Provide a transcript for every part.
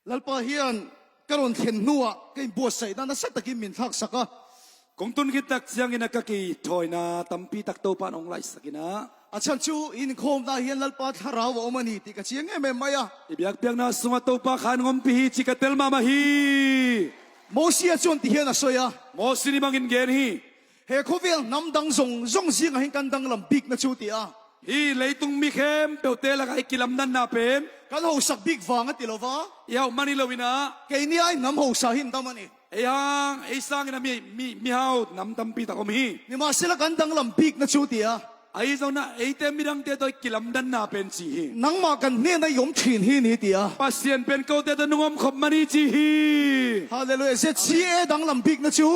Lalpa hian ka rawn thlen hnuah ka inbuatsaihna nasa takin min thlaksak a. Kawngtun khi tak chiangin a ka ki thawina tampi tak to pa'n awng laihsakin a. A chhan chu inkhawmna hian Lalpa thlarau a awm a ni tih ka chiang em em mai a. I biakpiakna sunga topa khan ngawmpi hi chi ka tel mah mah hi. Mosia chuan ti hian a sawi a. Mosi ni bangin gen hi. He khawvel hnam dang zawng zawng zingah hian kan danglam bikna chu ti a. Hi leitung mi khem peute lakah i kilam nan na pen. Kan hausak bik vang a ti lo va. I hauh mani lo ina. Keini ai hnam hausa hi an dam a ni. Ei hang, ei sang ina mi mi mi hau hnam tampi tak awm hi. Nimahsela kan danglam bikna chu ti a. Ai zawnah ei te midang te dawi kilam dan na pen chi hi. Nangmah kan hnena i awm thin hi ni ti a. Pasien pen ko te daw nungawm khawp mani chi hi. Hallelujah ZCA danglam bikna chu.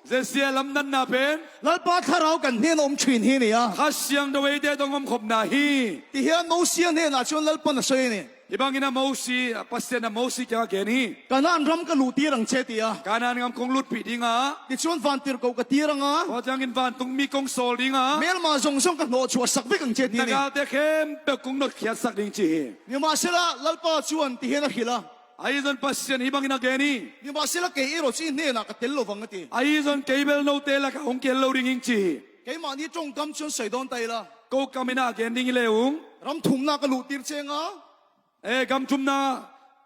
ZCA lam dan na pen. Lalpa thlarau kan hnena awm thin hi ni a. Kha siang daw ei te daw ngawm khawp na hi. Ti hian Mosia hnenah chuan Lalpan a sawi a ni. Hi bangin a Mosi, Pasien a Mosi tiang a ken hi. Kanaan ram ka luh tir ang che ti a. Kanaan ngam kawng lut pih ding a. Tichuan van tirhkoh ka tir ang a. Aw tiangin van tung mi kawng sawl ding a. Hmelma zawng zawng ka hnawh chhuah sak vek ang che ti a ni. Nagal te khem pe kung nawt khiat sak ding chi hi. Nimahsela, Lalpa chuan ti hian a hrilh a. Aizawn Pasien hi bangin a ken hi. Nimahsela kei erawh chu i hnenah ka tel lovang a ti. Aizawn keibel note lakah hung kel lo ding hing chi hi. Keimahni tawngkam chuan sawi dawn ta ila. Ko kam ina a ken ding i le ung. Ram thumna ka luh tir cheng a. E gam thumna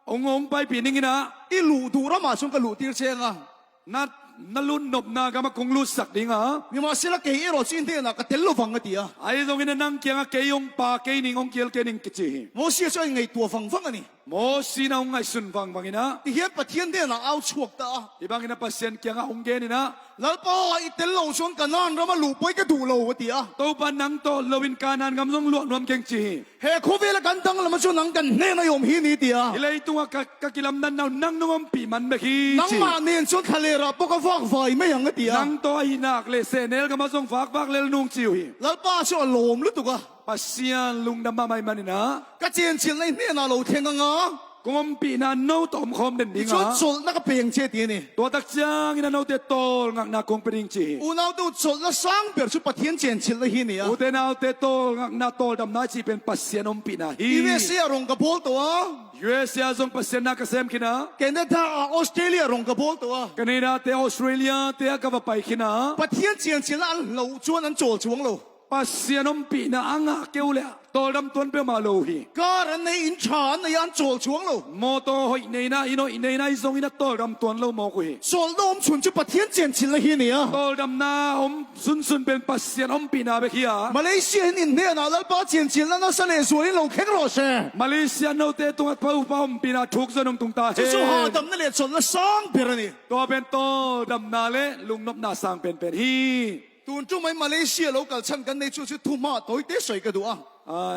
ong ong pai pi ning ina. I luh duh ramah chuan ka luh tir cheng a. Na na lun nop na gam a kung lut sak ding a. Nimahsela kei erawh chu i hnenah ka tel lovang a ti a. Ai zawng ina nang kiang a kei ong pa kei ning ong kial ke ning ki chi hi. Mosia chu a inngaihtuah vang vang a ni. Mosi na ong ngaihsun vang vang ina. Tihian Pathian hnenah au chhuak ta a. Hi bang ina Pathian kiang a ong gen ina. Lalpa, i tel lo chuan Kanaan rama luh pawi ka duh lo, a ti a. Topa nang tawh lo in Kanaan ngam zawng luah nuam keng chi hi. He khawvela kan danglam chu nang kan hnen a i awm hi ni, ti a. I leitunga ka ka kilam nan nau nang nungawm pi man mek hi chi. Nangmah nen chuan thlalerah pawh ka vak vai mai ang, a ti a. Nang tawh a hi nak leh se nel gama zawng vak vak lel nung chiu hi. Lalpa chu a lawm lutuk a. Pathian lungdam a mai man ina. Ka chenchilhna i hnenah lo thleng ang a. Kawngawm pihna no tawm khawm den ding a. Tichuan chawlhna ka pe ang che ti a ni. Tuah tak chiang ina note tawl ngakna kawng pe ding chi hi. Unautu chawlhna sang ber chu Pathian chenchilhna hi a ni a. Ute naute tawl ngakna tawl dam nai chi pen Pathian awm pihna hi. USA ah rawng ka bawl tawh a. USA ah zong Pathian na ka sem khin a. Canada ah Australia rawng ka bawl tawh a. Canada te Australia te ah ka va pai khin a. Pathian chenchilhna an hloh chuan an chawl chuang lo. Pasian awmpihna a ngah keu leh tawlram tuan pe mah lo hi. Car an nei, in tha an nei a, an chawl chuang lo. Motor hawih neina, in hawih neina i zawng in a tawlram tuan lo maw ku hi. Chawlhna awm chhun chu Pathian chenchilhna hi a ni a. Tawlramna awm sun sun pen Pasian awmpihna bek hi a. Malaysia in in hnenah Lalpa chenchilhna nasa leh zualin lo thleng rawh se. Malaysia naute tunga pa upa awmpihna thuk zawn awm tung ta he. Chu chu hahdamna leh chawlhna sang ber a ni. Tuah pen tawlramna leh lungnawpna sang pen pen hi. Tun tum mai Malaysia lo kal chhan kan nei chu chu thuma tawi te sawi ka duh a.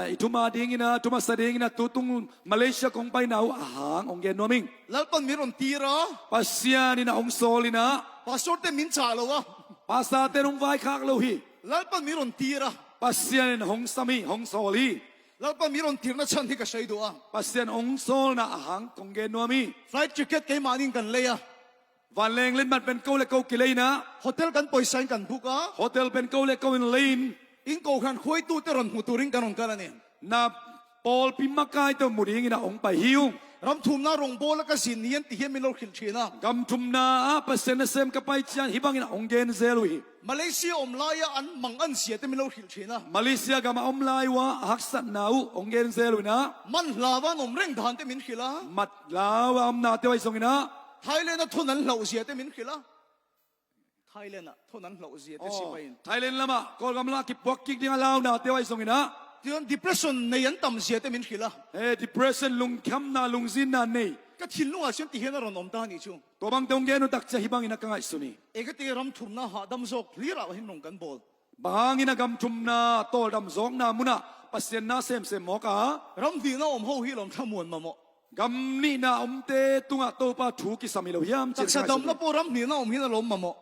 I thuma ding ina thuma sa ding ina tu tung Malaysia kawng pai nau a hang ong gen nuaming. Lalpan min rawn tir a. Pasian ina ong sawl ina. Pastor te min chah lo a. Pastor te rung vai khak lo hi. Lalpan min rawn tir a. Pasian in hong sami hong sawl hi. Lalpan min rawn tirna chhan hi ka sawi duh a. Pasian ong sawl na a hang kawng gen nuami. Flight ticket keimahni in kan lei a. Vanleng len man pen ko le ko ki lein a. Hotel kan pawisa in kan book a. Hotel pen ko le ko in lein. In kohhran hruaitu te rawn hmu turin kan rawn kal a ni. Na pawl pi makai te muring in a ong pai hiu. Ram thumna rawngbawla ka zin ni an ti hian min lo hrilh thin a. Gam thumna a pasena sem ka pai chian hi bangin a ong gen zel u hi. Malaysia awm laia an mang an zia te min lo hrilh thin a. Malaysia gama awm lai wa haksat na u ong gen zel u na. Man hlawa an awm reng dan te min hrilh a. Mat hlawa awm na te wai zawng ina. Thailand a thawn an hlauh zia te min hrilh a. Thailand a thawn an hlauh zia te sipai in. Thailand lama Kawlram la ki puak kik ding a lau na te wai zawng ina. Tichuan depression nei an tam zia te min hrilh a. He depression lungkham na lungzin na nei. Ka thinlung ah chuan ti hian a rawn awm ta anih chu. Tawh bang tawng ge nu tak che hi bang in a ka ngaih suni. Eka ram thumna hahdam zawk hlir ah hin rawn kan bawl. Bangin a gam thumna tawl dam zawk na hmunah Pathian na sem sem maw ka? Ram hnihna awm ho hi lawm thlamuan mamawh. Gam nihna awm te tungah topa thu ki sam i lo hiam chin Taksa damna pawh ram hnihna awm hin a lawm mamawh.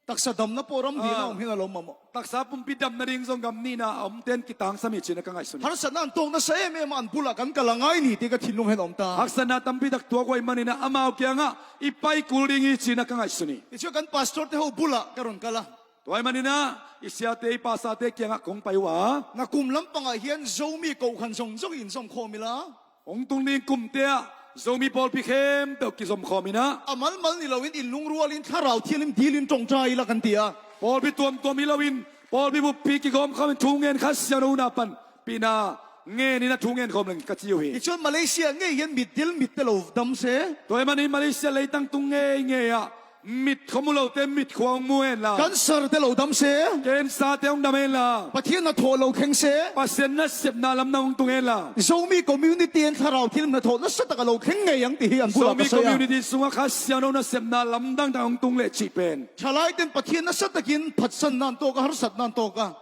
Taksa damna pawh ram hnihna awm hin a lawm mamawh. Taksa pumpi damna ring zawng gam nihna awm ten ki tang sami chin a ka ngaih suni. Harsatna an tawk nasa em em a an bulah kan kal a ngai ni tih ka thinlung hian a awm ta. Harsatna tampi tak tuak uai man ina amau kiangah i pai kul ring i chin a ka ngaih suni. Tichuan kan pastor te ho bulah ka rawn kal a. Tuaiman ina i sia te i pasa te kiangah kawng pai wa. Na kum lampangah hian Zomi kohhran zawng zawng in inzawm khawm ila. Ong tung ning kum te ah Zomi pawl pi khem pe ki zom khom ina. A mal mal ni loin in lungrualin Thlarau Thianghlim dilin tawngtai ila kan ti a. Pawl pi tuam tuam hi loin pawl pi bu pi ki gom khom in thu ngen kha siang no na pan pina ngen ina thu ngen khom leng ka chiu hi. Tichuan Malaysia ngei hian mit dil mit te lo dam se. Toi mani Malaysia leitang tung ngei ngei a mit khomu lo te mit khuang mu en la. Cancer te lo dam se. Cancer te ong dam en la. Pathian na thaw lo thleng se. Pasien na sep na lam na ong tung en la. Zomi community an thlarau thil na thaw nasa tak a lo thleng ngei ang ti hi an bulah ka Zomi sawi a. community sunga kha siano na sep na lam dang dang ong tung le chi pen. Thalai ten Pathian nasa takin phatsan nan tawk a harsat nan tawk a.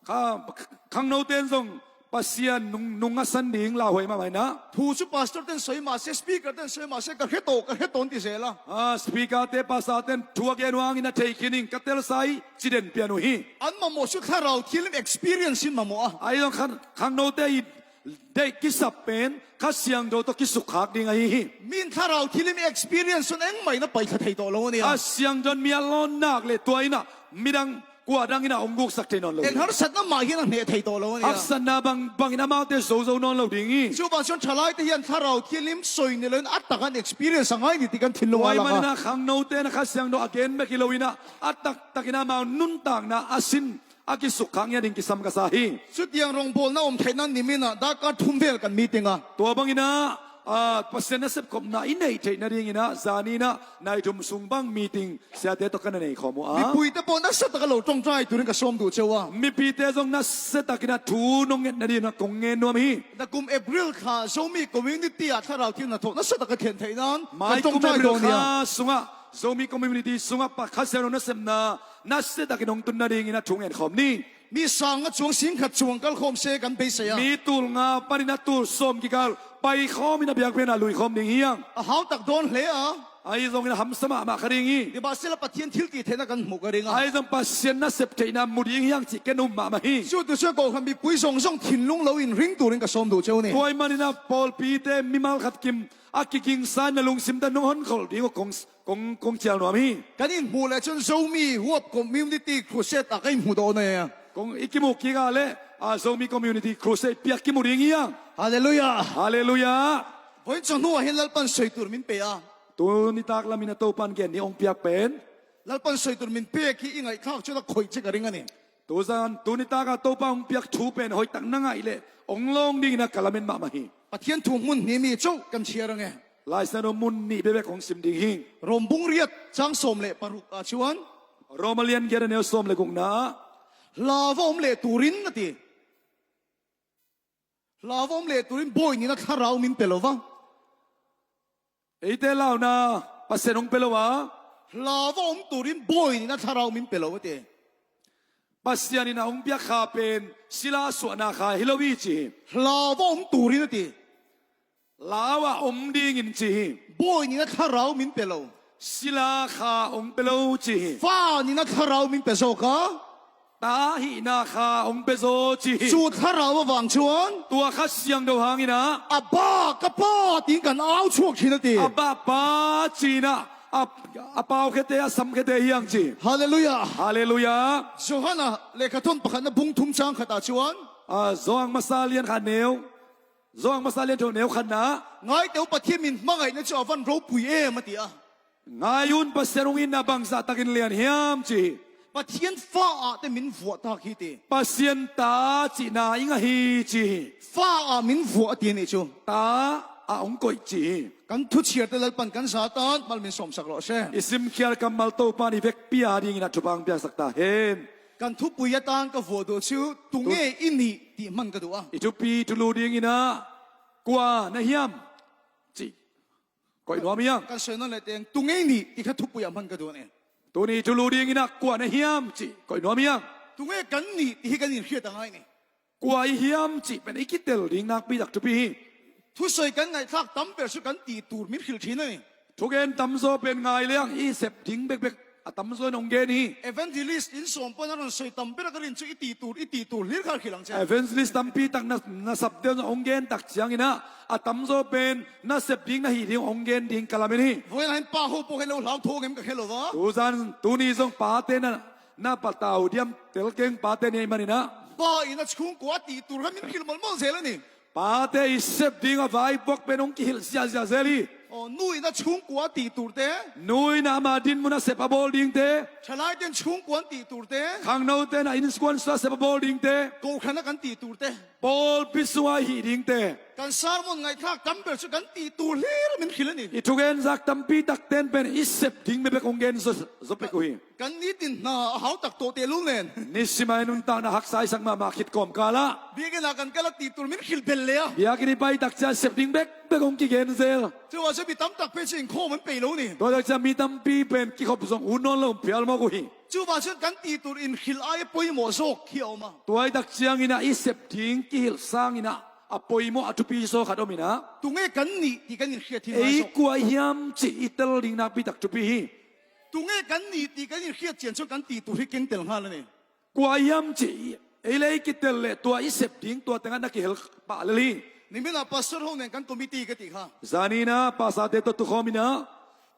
Kha khang no ten zong Pasian nung nung a san ding la hoi ma mai na. Thu chu pastor ten sawi mah se, speaker ten sawi mah se, ka hre tawh, ka hre tawn ti zel a. A speaker te pastor ten thu a gen wang in a thei khining ka tel sai chiden pianu hi. An mamawh chu thlarau thil experience in mamawh a. Ai zong khan khang no te i dei ki sap pen kha siang do to ki suk khak ding a hi hi. Min thlarau thil in experience chuan engmah in a paihthla thei tawh lo a nia. A siang don mi a lawn nak le tuaina midang Kua dang in a ong guk sak thei nawn lo. Eng harsatna mah hian a hneh thei tawh lo a nia. Harsatna bang bang in amah te zo zo nawn lo ding i. Chuvang chuan thalai te hian thlarau thianghlim sawi ni loin a tak an experience a ngai ni tih kan thinlung a lang a. Tuaiman in a khang no te na kha siang do a ken mek i lo in a a tak tak in amah nun tak na a sin a ki suk khang hian in ki sam ka sa hi. Chutiang rawngbawlna awm theih nan nimin ah darkar thum vel kan meeting a. Tua bang in a Pasien a sep khawp na i neih theih na ding in a zan in a Naitum sung bang meeting sia te to kan nei kho mu a. Mipui te pawh nasa taka lo tawngtai turin ka sawm duh cheu a. Mipi te zawng nasa takin a thu nawng nget na din a kawng nge nuam hi. Nakum April thla Zomi community ah thlarau thil hnathawh nasa taka thlen theih nan kan Mai kum tawngtai April dawn nia. thla sungah Zomi community sungah pakhat siang na sem na nasa takin ong tun na ding in a thu ngen khom ni. Mi sang a chuang singkhat chuang kal khawm se kan beisei a. Mi tul nga panin a tul sawm ki kal pai khawm in a biak pen a lui khawm ding hiang. A hau tak dawn hle a. Ai zawng in a ham sama mah kha ring i. Nimahsela Pathian thil tih theihna kan hmuh ka ring a. Ai zawng Pasien na sep theihna mu ding hiang chi ken um mah mah hi. Chu tu chu Kohhran mipui zawng zawng thinlung lo in ring turin ka sawm duh cheu ni. Tuai man in a pawl pi te mimal khat kim a kiking san na lungsim ta nung hon khol ding kong Kong kong chial nuam hi. Kan inhmuh leh chuan Zomi huap Community Crusade ah ka inhmu dawn e. Kong ikimu ki nga le a Zomi Community Crusade piak kimu ring hi ang. Hallelujah. Hallelujah. Vawiin chawhnu ah hian Lalpan sawi tur min pe a. Tu ni tak lamin a topan gen ni ong piak pen. Lalpan sawi tur min pek hi i ngaihthlak chuan a khawih che ka ring a ni. Tu zan tu ni tak a topa ong piak thu pen hawi tak na ngai le ong long ding na kalamin ma ma hi. Pathian thu hmun hnih mi chauh kan chhiar ange. Laisano mun nih bebek ong sim ding hi. Rom bung riat chang 16 ah chuan. Romalian gen aneo sawm le kung na. Hla va awm leh turin a ti. Hla va awm leh turin bawi nina thlarau min pe lo va. Eite lau na pasen ong pe lo a. Hla va awm turin bawi nina thlarau min pe lo a ti. Pasian in a ong biak kha pen sila suah na kha hi lo i chi. Hla va awm turin a ti. Lau ah um ding in chi hi. Bawi nih na thlarau min pe lo. Sila kha um pe lo chi hi. Fa nih na thlarau min pe zawk a. Ta hi na kha um pe zo chi hi. Chu thlarau avang chuan. Tua kha siang do hang ina. Abba ka pa tiin kan au chhuak thin a ti. Abba pa china a pau khete a sam khete hiang chi. Hallelujah. Hallelujah. Johana lehkhathawn pakhatna bung thum chang khatah chuan. Zawng hmasa lian kha neu. Zawng hmasa lian tho neu khan na. Ngaiteu Pathian min hmangaihna chu a van ropui em a ti a. Ngaiun Pastor in a bang za takin lian hiam chi. Pathian fa ah te min vuah tak hi ti. Pasien ta chi na inga hi chi. Fa ah min vuah a ti anih chu. Ta a ong koi chi. Kan thu chhiar te Lalpan kan za tan mal min sawm sak rawh se. Isim khiar kam mal to pa ni vek pia ding in a thupang pia sak ta hen. Kan thupui atan ka vuah duh chu tunge i nih tih hman ka duh a. I thupi thulu ding ina kua na hiam chi koi nuam hiang. Kan sawi nawn leh teng tunge i nih tih kha thupui ah hman ka duh a ni. Tuni thulu ding ina kua na hiam chi koi nuam hiang. Tunge kan nih tih hi kan inhriat a ngai ni. Kua i hiam chi pen i kitel ding nak pi dak thupi hi. Thusawi kan ngaihthlak tam ber chu kan tih tur min hrilh thin a ni. Thuken tam zaw pen ngai leng i sep ding bek bek a tam zaw in ong ge ni. Evangelist in sawm pawn a rawn sawi tam ber a ka rin chu i tih tur i tih tur hlir kha hrilh ang che. Evangelist tampi tak na na sap deuh na ong gen tak chiang ina a tam zaw pen na sep ding na hi ding ong gen ding kalam in hi. Vawiin ah hian pa ho pawh hi lo hlau thawng em ka hre lo va. Tu zan tuni zawng pa te na Na patau diam tel keng pa te nei manin a. Pa in a chhungkua tih tur kha min hrilh mawlh mawlh zel a ni. Pa te i sep ding a vai bawk pen ong ki hil zia zia zel hi. Aw, nu in a chhungkua tih tur te. Nu in a ama dinhmun a sep a bawl ding te. Thalai ten chhungkua an tih tur te. Khang no ten a insuan sua sep a bawl ding te. Kohhran a kan tih tur te. Pawl pi sunga hi ding te. Kan sermon ngaihthlak tam ber chu kan tih tur hlir min hrilh a ni. I thugen zak tampi tak ten pen i sep ding me bek ong gen zo zo pe ku hi. Kan nitin hna a hau tak tawh tehlul nen. Nisimai nun tana hak sai sak ma ma khit kom kala. Biakinn ah kan kal a tih tur min hrilh bel leh a. Biakinn i pai tak chian sep ding bek bek ong ki gen zel. Chuvang chuan mi tam tak phei chu inkhawm an peih lo ni. Tuah tak chian mi tampi pen ki khawp zawng u nawn lo phial maw ku hi. Chuvang chuan kan tih tur inhrilh aia pawimawh zawk hi a awm a. Tuai tak chiang ina i sep ding ki hilh sang ina a pawimawh a thupi zawk khat awm ina. Tunge kan nih tih kan inhriat hi ngai Ei zawk. kuai hiam chi i tel ding nak pi tak thupi hi. Tunge kan nih tih kan inhriat chian chuan kan tih tur hi keng tel nghal a ni. Kuaiam chi ei lei ki tel leh tua i sep ding tua tenga na ki hel pah lel hi. Nimin ah Pastor ho nen kan committee ka tih kha. Zanina Pastor te to tukhawm ina.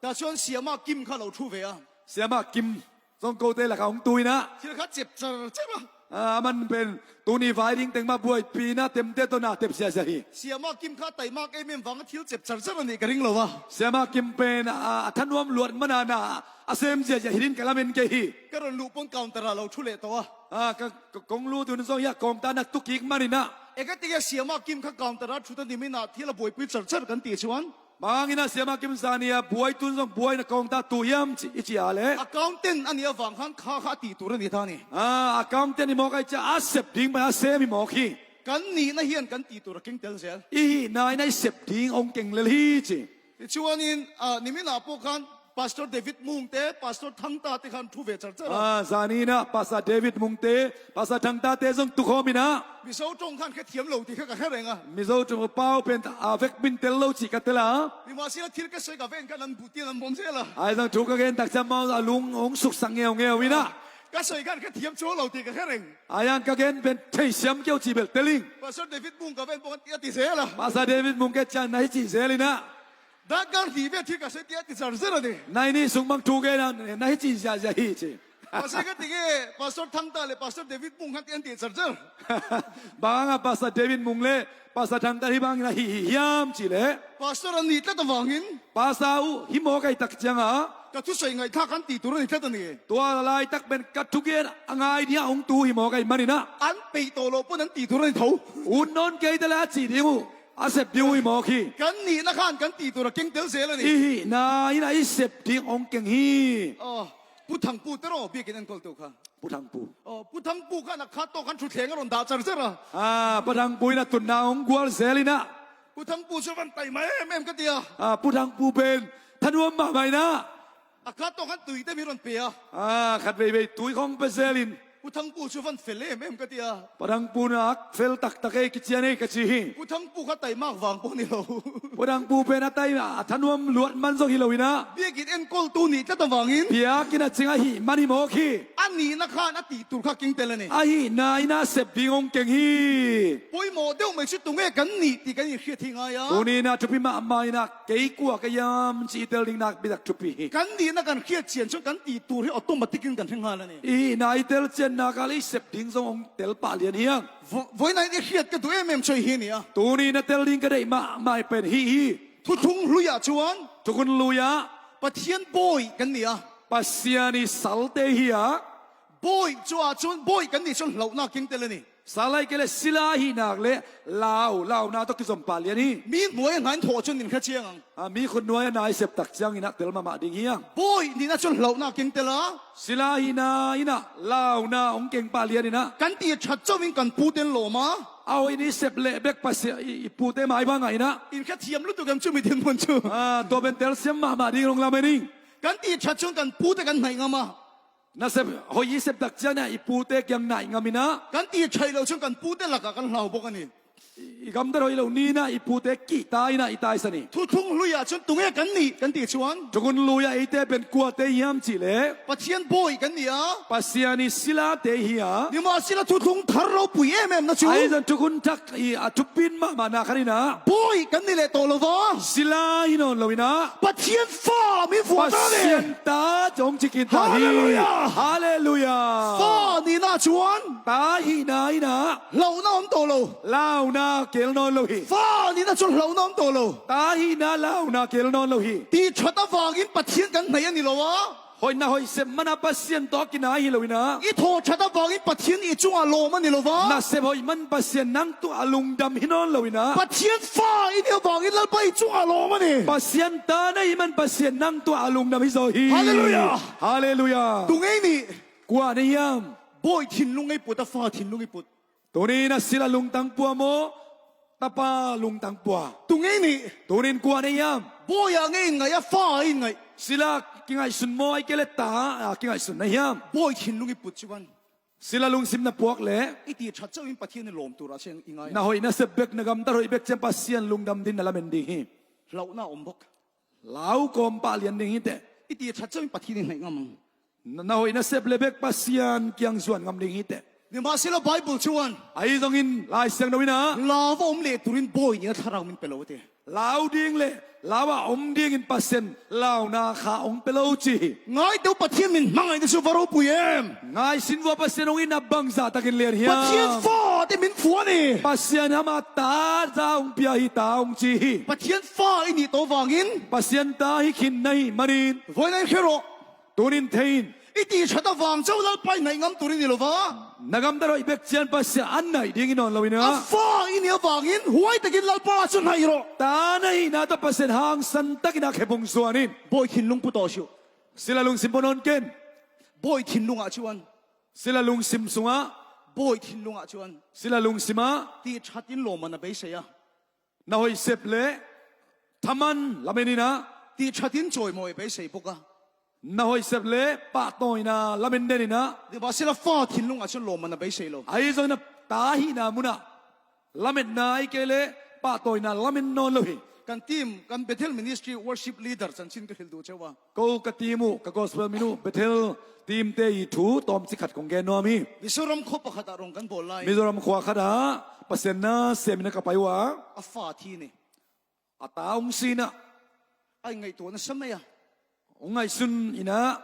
Tah chuan Siama Kim kha lo thu ve a. Siama Kim zawng ko te lakah ung tu ina. Thil kha chep char chep a. A man pen tuni vai ding tengma buai pi na tem te to na tep sia sia hi. Siama Kim kha taimak em em vanga thil chep char char a nih ka ring lo a. Siama Kim pen a thanuam luat mana na a sem zia zia hirin kalamen ke hi. Ka rawn luh pawn counter ah lo thu leh tawh a. A ka kawng lu tun zawng hi a kawng tan a tukik manina. Eka tige Siama Kim kha counter ah thut a ni min ah thil a buaipui char char kan tih chuan. Mangina Siama Kim zania buai tun zawng buai na kawng ta tu hiam chi i chi a le. Accountant a nih avang khan kha kha a tih tur a ni ta a ni. A accountant i maw kai cha a sep ding mai a sem i maw khi. Kan nihna hian kan tih tur a keng tel zel. I hi nai nai sep ding ong keng lel hi chi. Tichuanin niminah pawh khan Pastor David Mung te, Pastor Thangta te khan thu ve char char a. Zanina Pastor David Mung te, Pastor Thangta te zawng tukhawm ina. Mizo tawng khan hrethiam lo tih kha ka hre reng a. Mizo tawng pau pen a vek min tel lo chi ka tel a. Nimahsela thil ka sawi ka ven khan an buh tin an bawm zel a. Ai zang thu ka gen tak chuan mau a lung ong suk sang ngeu ngeu ina. Ka sawi khan hrethiam chuang lo tih ka hre reng. Aian ka gen pen thei siam keu chi bel teling. Pastor David Mung ka ven pawh khan a ti zel a. Pastor David Mung ke chuan na hi chi zel ina. Darkar hnih vel thil ka sawi tih a ti char zer a ni. Nai ni sung bang thu ge na na hi chi zia zia hi chi. Mahse ka ti nge Pastor Thangta leh Pastor David Mung khan ti an ti char zer. Banga Pastor David Mung leh Pastor Thangta hi bangin a hi hi hiam chi le. Pastor an nih tlat avangin. Pastor u hi maw kai tak chiang a. Ka thusawi ngaihthlak an tih tur a ni tlat a ni. Tual lai tak ben ka thu gen a ngai nia ung tu hi maw kai man ina. An peih tawh loh pawn an tih tur a ni tho. Un nawn kei te le a chi ding u. A sep ding ui maw khi? Kan nihna khan kan tih tur a keng tel zel a ni. I hi na in a i sep ding ong keng hi. Aw, Pu Thangpu te rawh biakin enkawl tu kha. Pu Thangpu. Aw, Pu Thangpu khan a khat tawk khan thutthleng a rawn dah char char a. Ah, Pu Thangpu in a tunna ong kual zel in a. Pu Thangpu chu a van taih mai em em ka ti a. Ah, Pu Thangpu pen thanuam mah mai na. A khat tawk khan tui te min rawn pe a. Ah, khat vei vei tui khawng pe zel in. Pu Thangpu chu van fel em em ka ti a. Pu Thangpu na ak fel tak tak ei ki chian ei ka chi hi. Pu Thangpu kha taimak vang pawh ni lo. Pu Thangpu pen a tai a thanuam luat man zawk hi lo in a. Biakin enkawltu nih tlat avangin. Biakin a ching a hi man hi maw khi. A nihna khan a tih tur kha keng tel a ni. A hi na in a sep ding awng keng hi. Pawimawh deuh mai chu tunge kan nih tih kan inhriat hi ngai a. Tunin a thupi mah mah in a Kei kua ka iam chi tel ding nak biak thupi hi. Kan nihna kan hriat chian chuan kan tih tur hi automatic in kan hre nghal a ni. I na i tel chian nak ah le i sep ding zong ong tel pah lian hiang. Vawiin i hriat ka duh em em choi hi a ni a. Tuni na tel ding ka deih mah mah i pen hi hi. Thuthung hlui ah chuan. Thukun lui ah. Pathian bawi kan ni a. Pasian i sal te hi a. Bawi chu ah chuan bawi kan nih chuan hlauhnak keng tel a ni. Salai ke le sila hi nak le lau lau na to ki zom pa lian hi. Mi hnuai a hnain thawh chuan nin kha chiang ang. A mi khut hnuai a nai sep tak chiang in a tel ma mah ding hi ang. Bawi nih na chuan hlauhnak keng tel a. Sila hi na ina lau na ong keng pa lian ina. Kan ti that chauh in kan pu ten lawm a. Au in i sep le bek pa se i pu te mai ba ngai na. In kha thiam lutuk em chu mi thin hmun chu. A to ben tel siam mah mah ding rong lam ning. Kan ti that chuan kan pu te kan hnaih ngam a. Na sep hoi i sep tak chian i pu te kiang nai ngam ina. Kan ti thei lo chuan kan pu te lakah kan hlau bawk a ni. I gam dar hoi lo ni na i pu te ki ta ina i tai sani. Thuthung hlui ah chuan tunge kan nih kan tih chuan. Tukun lui ah ei te ben kua te hiam chi le. Pathian bawi kan ni a. Pasian i sila te hi a. Nimahsela thuthung thar ropui em em na chu. Ai zan tukun thak i a thupin mah mah na khan ina. Bawi kan ni leh tawh lo va. Sila hi nawn lo ina. Pathian fa min vuah ta ni. Pathian ta chong chikin ta hi. Hallelujah. Hallelujah. Fa nihna chuan. Ta hi na ina. Hlauhna awm tawh lo. Hlauhna na kel nawn lo hi. Fa nihna chu hlauhna awm tawh lo. Ta hi na hlauhna kel nawn lo hi. Tih that avangin Pathian kan hnaih a ni lo a. Hawina hawi sem mana Pathian tawh ki nai hi lo ina. I thaw that avangin Pathian i chungah lawm a ni lo va. Na sem hawi man Pathian nang tu a lungdam hi nawn lo ina. Pathian fa i nih avangin Lalpa i chungah lawm a ni. Pathian ta nei man Pathian nang tu a lungdam hi zo hi. Hallelujah! Hallelujah! Tu ngei nih. Kua ni hiam. Bawi thinlung ei put a fa thinlung i put. Tunin a sila lungtang pua maw tapa lungtang pua. Tu ngei nih. Tunin kua nei hiam. Bawi ah ngei in ngaih a fa ah in ngaih. Sila ki ngaih sun maw ai kele ta ah ki ngaih sun na hiam. Bawi thinlung i put chuan. Sila lungsim na puak le. I ti that chauh in Pathian i lawm tur ah chian i ngai. Na hoi na sep bek na gam tar hoi bek chian Pathian lungdam din na lamen ding hi. Hlauhna a um bawk. Lau kawm pa lian ding hi teh. I ti that chauh in Pathian i hnaih ngam ang. Na hoi na sep le bek Pathian kiang zuan ngam ding hi teh. Nimahsela Bible chuan. Ai zong in lai siang lo ina. Lau va um leh turin bawi nih a thlarau min pe lo a ti. Lau ding le lau ah um ding in Pathian lau na kha ong pe lo chi. Ngai teu Pathian min hmangaih na chu va ropui em. Ngai sin vua Pathian ong in a bang za takin lian hiam. Pathian fa te min phu a ni. Pathian ama ta za ung pia hi ta ung chi hi. Pathian fa i nih to vangin. Pathian ta hi khin nei manin. Vawiin hre rawh. Tunin thein. I ti that avang chauh Lalpa i hnaih ngam tur i ni lo va. Na gam ta rawh i bek chian Pathian an hnaih ding in awn lo ina. A fa i nih avangin huai takin Lalpa chu hnaih rawh. Ta na hi na ta Pathian hang san takin a khepung zuanin. Bawi thinlung pu tawh suh. Sila lungsim pawn awn ken. Bawi thinlungah chuan. Sila lungsim sungah. Bawi thinlungah chuan. Sila lungsim ah. Ti that in lawmman a beisei a. Na hoi sep le thaman lamen ina. Ti that in chawimawi a beisei bawk a. Na hoi sep le pa tawina lamen den ina. Nimahsela fa thinlungah chuan lawmman a beisei lo. Ai zawng na ta hi na muna lamen na ai ke le pa tawina lamen nawn lo hi. Kan team kan Bethel Ministry worship leader chanchin ka hrilh duh cheu a. Ko ka team u ka gospel minu Bethel team te i thu tom chi khat kong ge nuam hi. Mizoram khaw pakhat ah rong kan bawl lai. Mizoram khua khat ah pasen na sem na ka pai wa. A fa thi ni. A taung si na. Ai ngaihtuah nasa mai a. Ung ngai sun ina.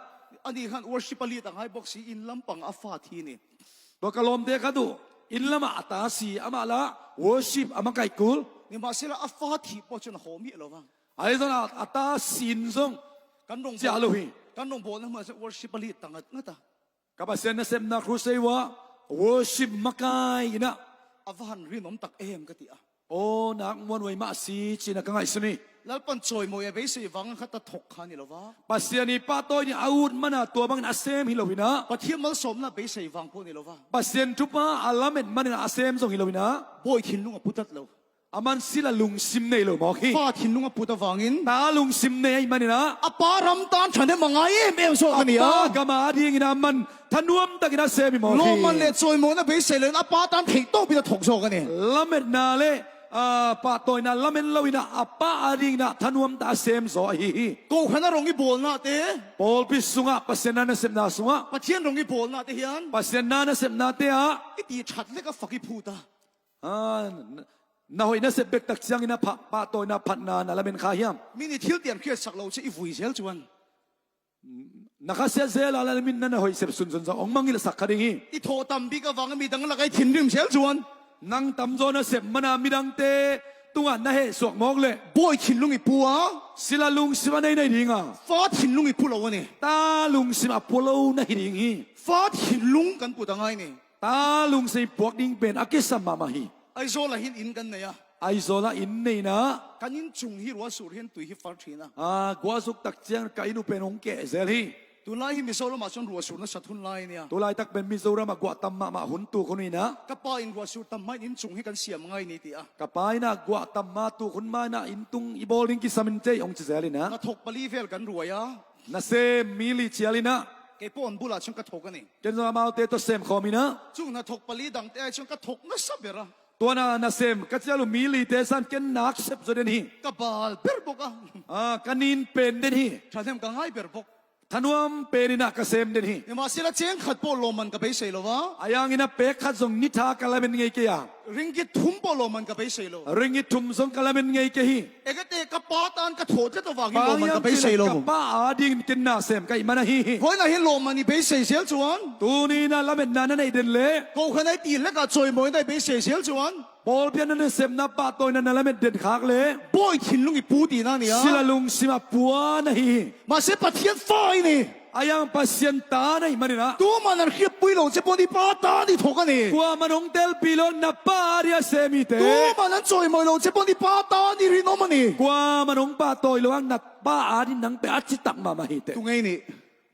Ani khan worship a lead ang hai bawk si in lampang a fa thi ni. To ka lawm te ka du in lama a ta si ama la worship ama kai kul. Nimahsela a fa thi pawh chuan a haw miah lo va. Ai zon a ta sin zong Kan rong chia lo hi. Kan rong bawl na hmun ah worship a lead ta ngat ngat a. Ka Pathian na semna crusade wa worship makai ina. A va han rinawm tak em ka ti a. Aw nak muan wei mah si chin a ka ngaih suni. Lalpan chawimawi a beisei vang kha ta thawk kha ni lo va. Pathian i pa tawi nih a ut man ah tua bangin a sem hi lo ina. Pathian malsawmna beisei vang pawh ni lo va. Pathian thupa a lamet man in a sem zong hi lo ina. Bawi thinlung a pu tlat lo. Aman sila lungsim nei lo maw khi. Pa thinlung a put avangin. Ta lungsim nei ai man ina. A pa ram tan ṭhahnem a ngai em em zawk a ni a. A pa gama a ding ina man thanuam takin a sem i maw khi. Lawmman leh chawimawina beisei loin a pa tan theih tawpin a thawk zawk a ni. Lamet na le pa tawina lamen lo ina a pa a ding ina thanuam ta a sem zawh a hi hi. Kohhran a rawng i bawlna te. Pawlpi sungah Pathian nan a semna sungah. Pathian rawng i bawlna te hian. Pathian nan a semna te ah. I ti ṭhat lek a fak i phut a. Na hoi na sep bek tak chiang ina pha pa toi na phat na na lamen kha hiam. Mi nih thil tian hriat sak lo che i vui zel chuan. Na kha sia zel ala min na na hoi sep sun sun ong mangil sak kha ding hi. I thaw tam bik awang mi dang lakai thinrim zel chuan. Nang tam zo na sep mana midang te tunga na he suak mok le. Bawi thinlung i pu a. Sila lung sima nei nei ding a. Fa thinlung i pu lo ani. Ta lung sima pu lo na hi ding hi. Fa thinlung kan put angai ni. Ta lungsei puak ding pen a kisam ma ma hi. Aizawl ah hin inn kan nei a. Aizawl ah inn nei na. Kan inn chung hi ruah sur hian tui hi far thin a. A guazuk tak chiang ka inu pen hong ke zel hi. Tunlai hi Mizoram ah chuan ruah sur nasa thun lai ania. Tulai tak pen Mizoram ah guah tam mah mah hun tu khun ina. Ka pa in ruah sur tam hmain inn chung hi kan siam ngai ni ti a. Ka pa ina guah tam ma tu khun ma ina inn tung i bol ding kisam in chei ong chi zel ina. Na thok pali vel kan ruai a. Na sem mili chial ina. Kei pawh an bulah chuan ka thawk a ni. Ken zong amau te to sem khom ina. Chung hna thawk pali dang te ai chuan ka thawk nasa ber a. Tuana na sem ka chialu mili te san ken nak sep zo den hi. Ka bal ber bawk a. Ah ka nin pen den hi. Thahnem ka ngai ber bawk. Thanuam pen ina ka sem den hi. Nimahsela cheng khat pawh lawmman ka beisei lo va. Ayang ina pek khat zong ni tha ka lamen ngei ke ya. Ringgit thum pawh lawmman ka beisei lo. Ringgit thum zong ka lamen ngei ke hi. Engate ka pa tan ka thaw tlat avangin lawmman ka beisei lo. Ka pa a ding tin na sem ka imana hi hi. Vawiinah hian lawmman i beisei zel chuan. Tunina lamen na na nei den le. Kohhran ai ti hlekah chawimawi na i beisei zel chuan. Paul pian na sem na pa toi na nalamet den khak le. Bawi thinlung i pu tihna a ni a. Sila lung sima pua na hi. Mahse Pathian fa i ni. Ayang Pasian ta na hi manina. Tuman an hriat pui lo che pawh ni pa ta ni thawk a ni. Kua manung tel pi lo na pa ria se mi te. Tuman an chawimawi lo che pawh ni pa ta ni rinawm a ni. Kua manung pa tawi lo ang na pa a ni nang pe a chi tak ma ma hi te. Tungei ni.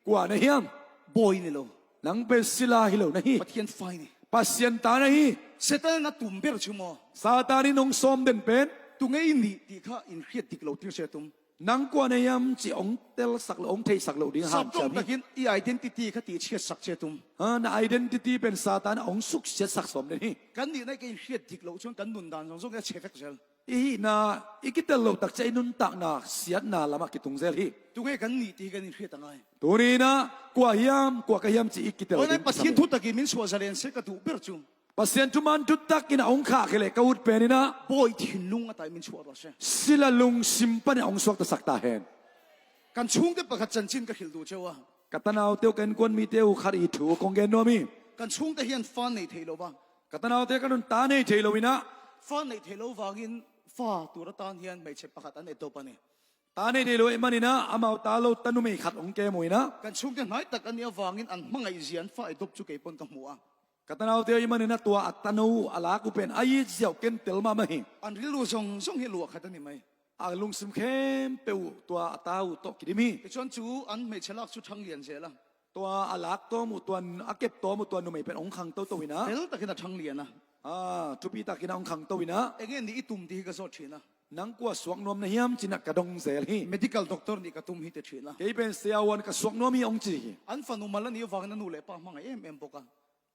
Kua na hiam. Bawi ni lo. Nang pe sila hi lo na hi. Pathian fai ni. Pasian ta na hi. Satan a tum ber chu maw. Satan in ong sawm den pen. Tungei ni tih kha in hriat dik lo tir se tum. Nang kua na hiam chi ong tel sak lo ong thei sak lo ding ham Sap tawng chiam hi. takin i identity kha tih chhiat sak che tum. Ha na identity pen Satan ong suk siat sak sawm den hi. Kan nihna i ka in hriat dik loh chuan kan nun dan zawng zawng hi a chhe vek zel. I hi na i ki tel lo tak che i nun tak na siat na lam ah ki tung zel hi. Tunge kan nih tih hi kan in hriat a ngai. Tuni na kua hiam kua ka hiam chi i ki tel Tunai ding Pathian thu takin min chhuah zalen se ka duh ber chu. Pathian thu man thu takin a ong khah khi le ka ut pen ina. Bawi thinlung atai min chhuah rawh se. Sila lung simpan in a ong suak ta sak ta hen. Kan chhungte pakhat chanchin ka hrilh duh cheu a. Ka tanau teu kan kuan mi teu khat i thu kong gen nuam i. Kan chhungte hian fa nei thei lo va. Ka tanau te kan un ta nei thei lo ina. Fa nei thei lo vangin fa tur atan hian hmeichhe pakhat an etawp a ni. Ta nei thei lo eman ina amau ta lo tanu mei khat ong ke mu ina. Kan chhungte hnai tak a nih avangin an hmangaih zia an fa etawp chu kei pawn ka hmu a. Ka tanau te eman ina tua a tanu a la ku pen ai ziau ken tel ma ma hi. An rilru zawng zawng hi luah khat a ni mai. A lungsim khem pe u tua a ta u tawh ki dim hi. Tichuan chu an hmeichhe lak chu thang lian zel a. Tua a lak to mu tuan a kep to mu tuan nu mei pen ong khang to to ina. Fel takin a thang lian a. A thupi takin a ong khang to ina. Enge ni i tum tih hi ka zawt thin a. Nang kua suak nuam na hiam chin a ka dong zel hi. Medical doctor nih ka tum hi ti thin a. Kei pen siawan ka suak nuam hi ong chi hi. An fanu mal a nih avangin a nu leh pa hmangaih em em bawk a.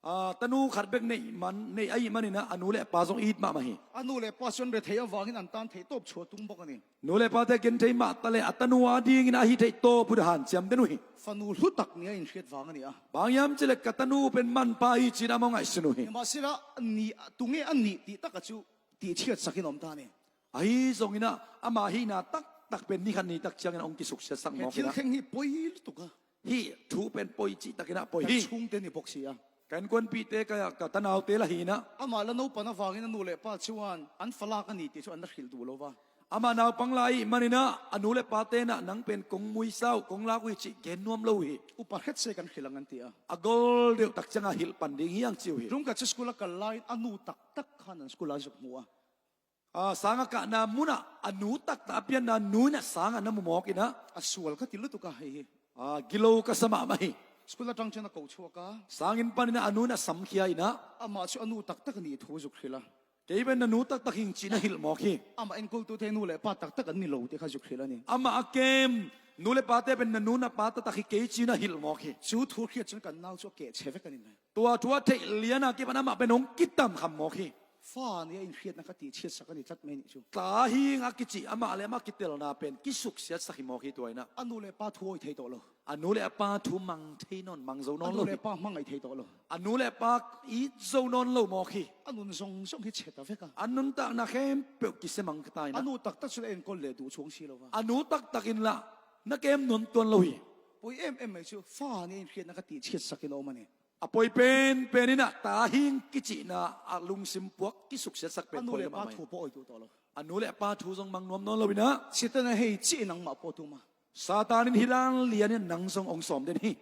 A tanu khat bek nei man nei ai man ina a nu leh pa zawng it mah mah hi. A nu leh pa chuan rethei avangin an tan theih tawp chhuah tum bawk a ni. Nu leh pa te ken thei mah ta leh a tanu a ding in a hi theih tawp u han chiam te nu hi. Fanu hlu tak nia inhriat vang a ni a. Bangyam chi leh ka tanu pen man pa hi chin a maw ngaih sinu hi. Nimahsela ni tunge a nih tih taka chu tih chhiat sakin a awm ta a ni. A hi zawng ina amah hi na tak tak pen ni khan ni tak chiang in ong ki suk sia sak He mawk thil ina. thleng hi pawi lutuk a. Hi thu pen pawi chi takin a pawi Kan hi. chhungte ni bawk si a. Kan kuanpi te ka ka tanau te la hi na. Amah la naupan avangin a nu leh pa chuan an falak a ni tih chu an la hrilh duh lo va. Amah naupang lai manina a nu leh pa te na nang pen kawng mui sau kawng lak ui chi gen nuam lo hi. Upa hret se kan hrilh ang an ti a. A goal deuh tak changa hilh pan ding hi ang chiu hi. Tum ka chu school a kal laiin a nu tak tak khan an school ah zuk hmu a. Sanga kah na hmun ah a nu taktak a pian na nu in a sang ah na mu mawk in a. A sual ka ti lutuk a hei hi. Gilo ka sam ah ma hi. School atang chuan a ko chhuak a. Sang in pan in a nu in a sam khia in a. Amah chu a nu taktak a nih thu zuk hrilh a. Kei ben na nu taktak hing chin a hilh mawk hi. Amah enkawltu te nu leh pa taktak an ni lo tih kha zuk hrilh a ni. Amah a kem nu le pa te ben na nu na pa taktak hi kei chin a hilh mawk hi. Chu thu hriat chuan kan nau chu a keh chhe vek a ni mai. Tua tua theih lian ah kip an amah ben ong kitam kham mawk hi. Fa nia inhriatna kha tihchhiat sak a ni tlat mai nih chu. Tla hi nga ki chi amah leh amah ki tel na pen ki suk siat sak hi maw khi tuaina. A nu leh pa thu awi thei tawh lo. A nu leh a pa thu mang thei nawn mang zo nawn lo A nu leh pa hmangaih thei tawh lo. A nu leh pa i zo nawn lo maw khi. A nun zawng zawng hi chhe ta vek a. A nun tak na khem peuh ki se mang ka taina. A nu tak tak chu la enkawl leh duh chhuang si lo va. A nu tak tak in la na kem nun tuan lo hi. Pawi em em mai chu fa nia inhriatna kha tihchhiat sak in a awm a ni. A pawi pen pen in a ta hing ki chi na a lungsim puak ki suk set sak pen A nu phawi leh lam pa amai. thu pawh awi duh tawh lo. A nu leh pa thu zong mang nuam nawn lo in a. Satan a hei chi nangmah pawh tum a. Satan in hilan lian in nang zong ong sawm den hi.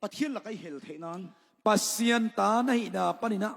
Pathian laka i hel theih nan. Pasian ta na hi na pan ina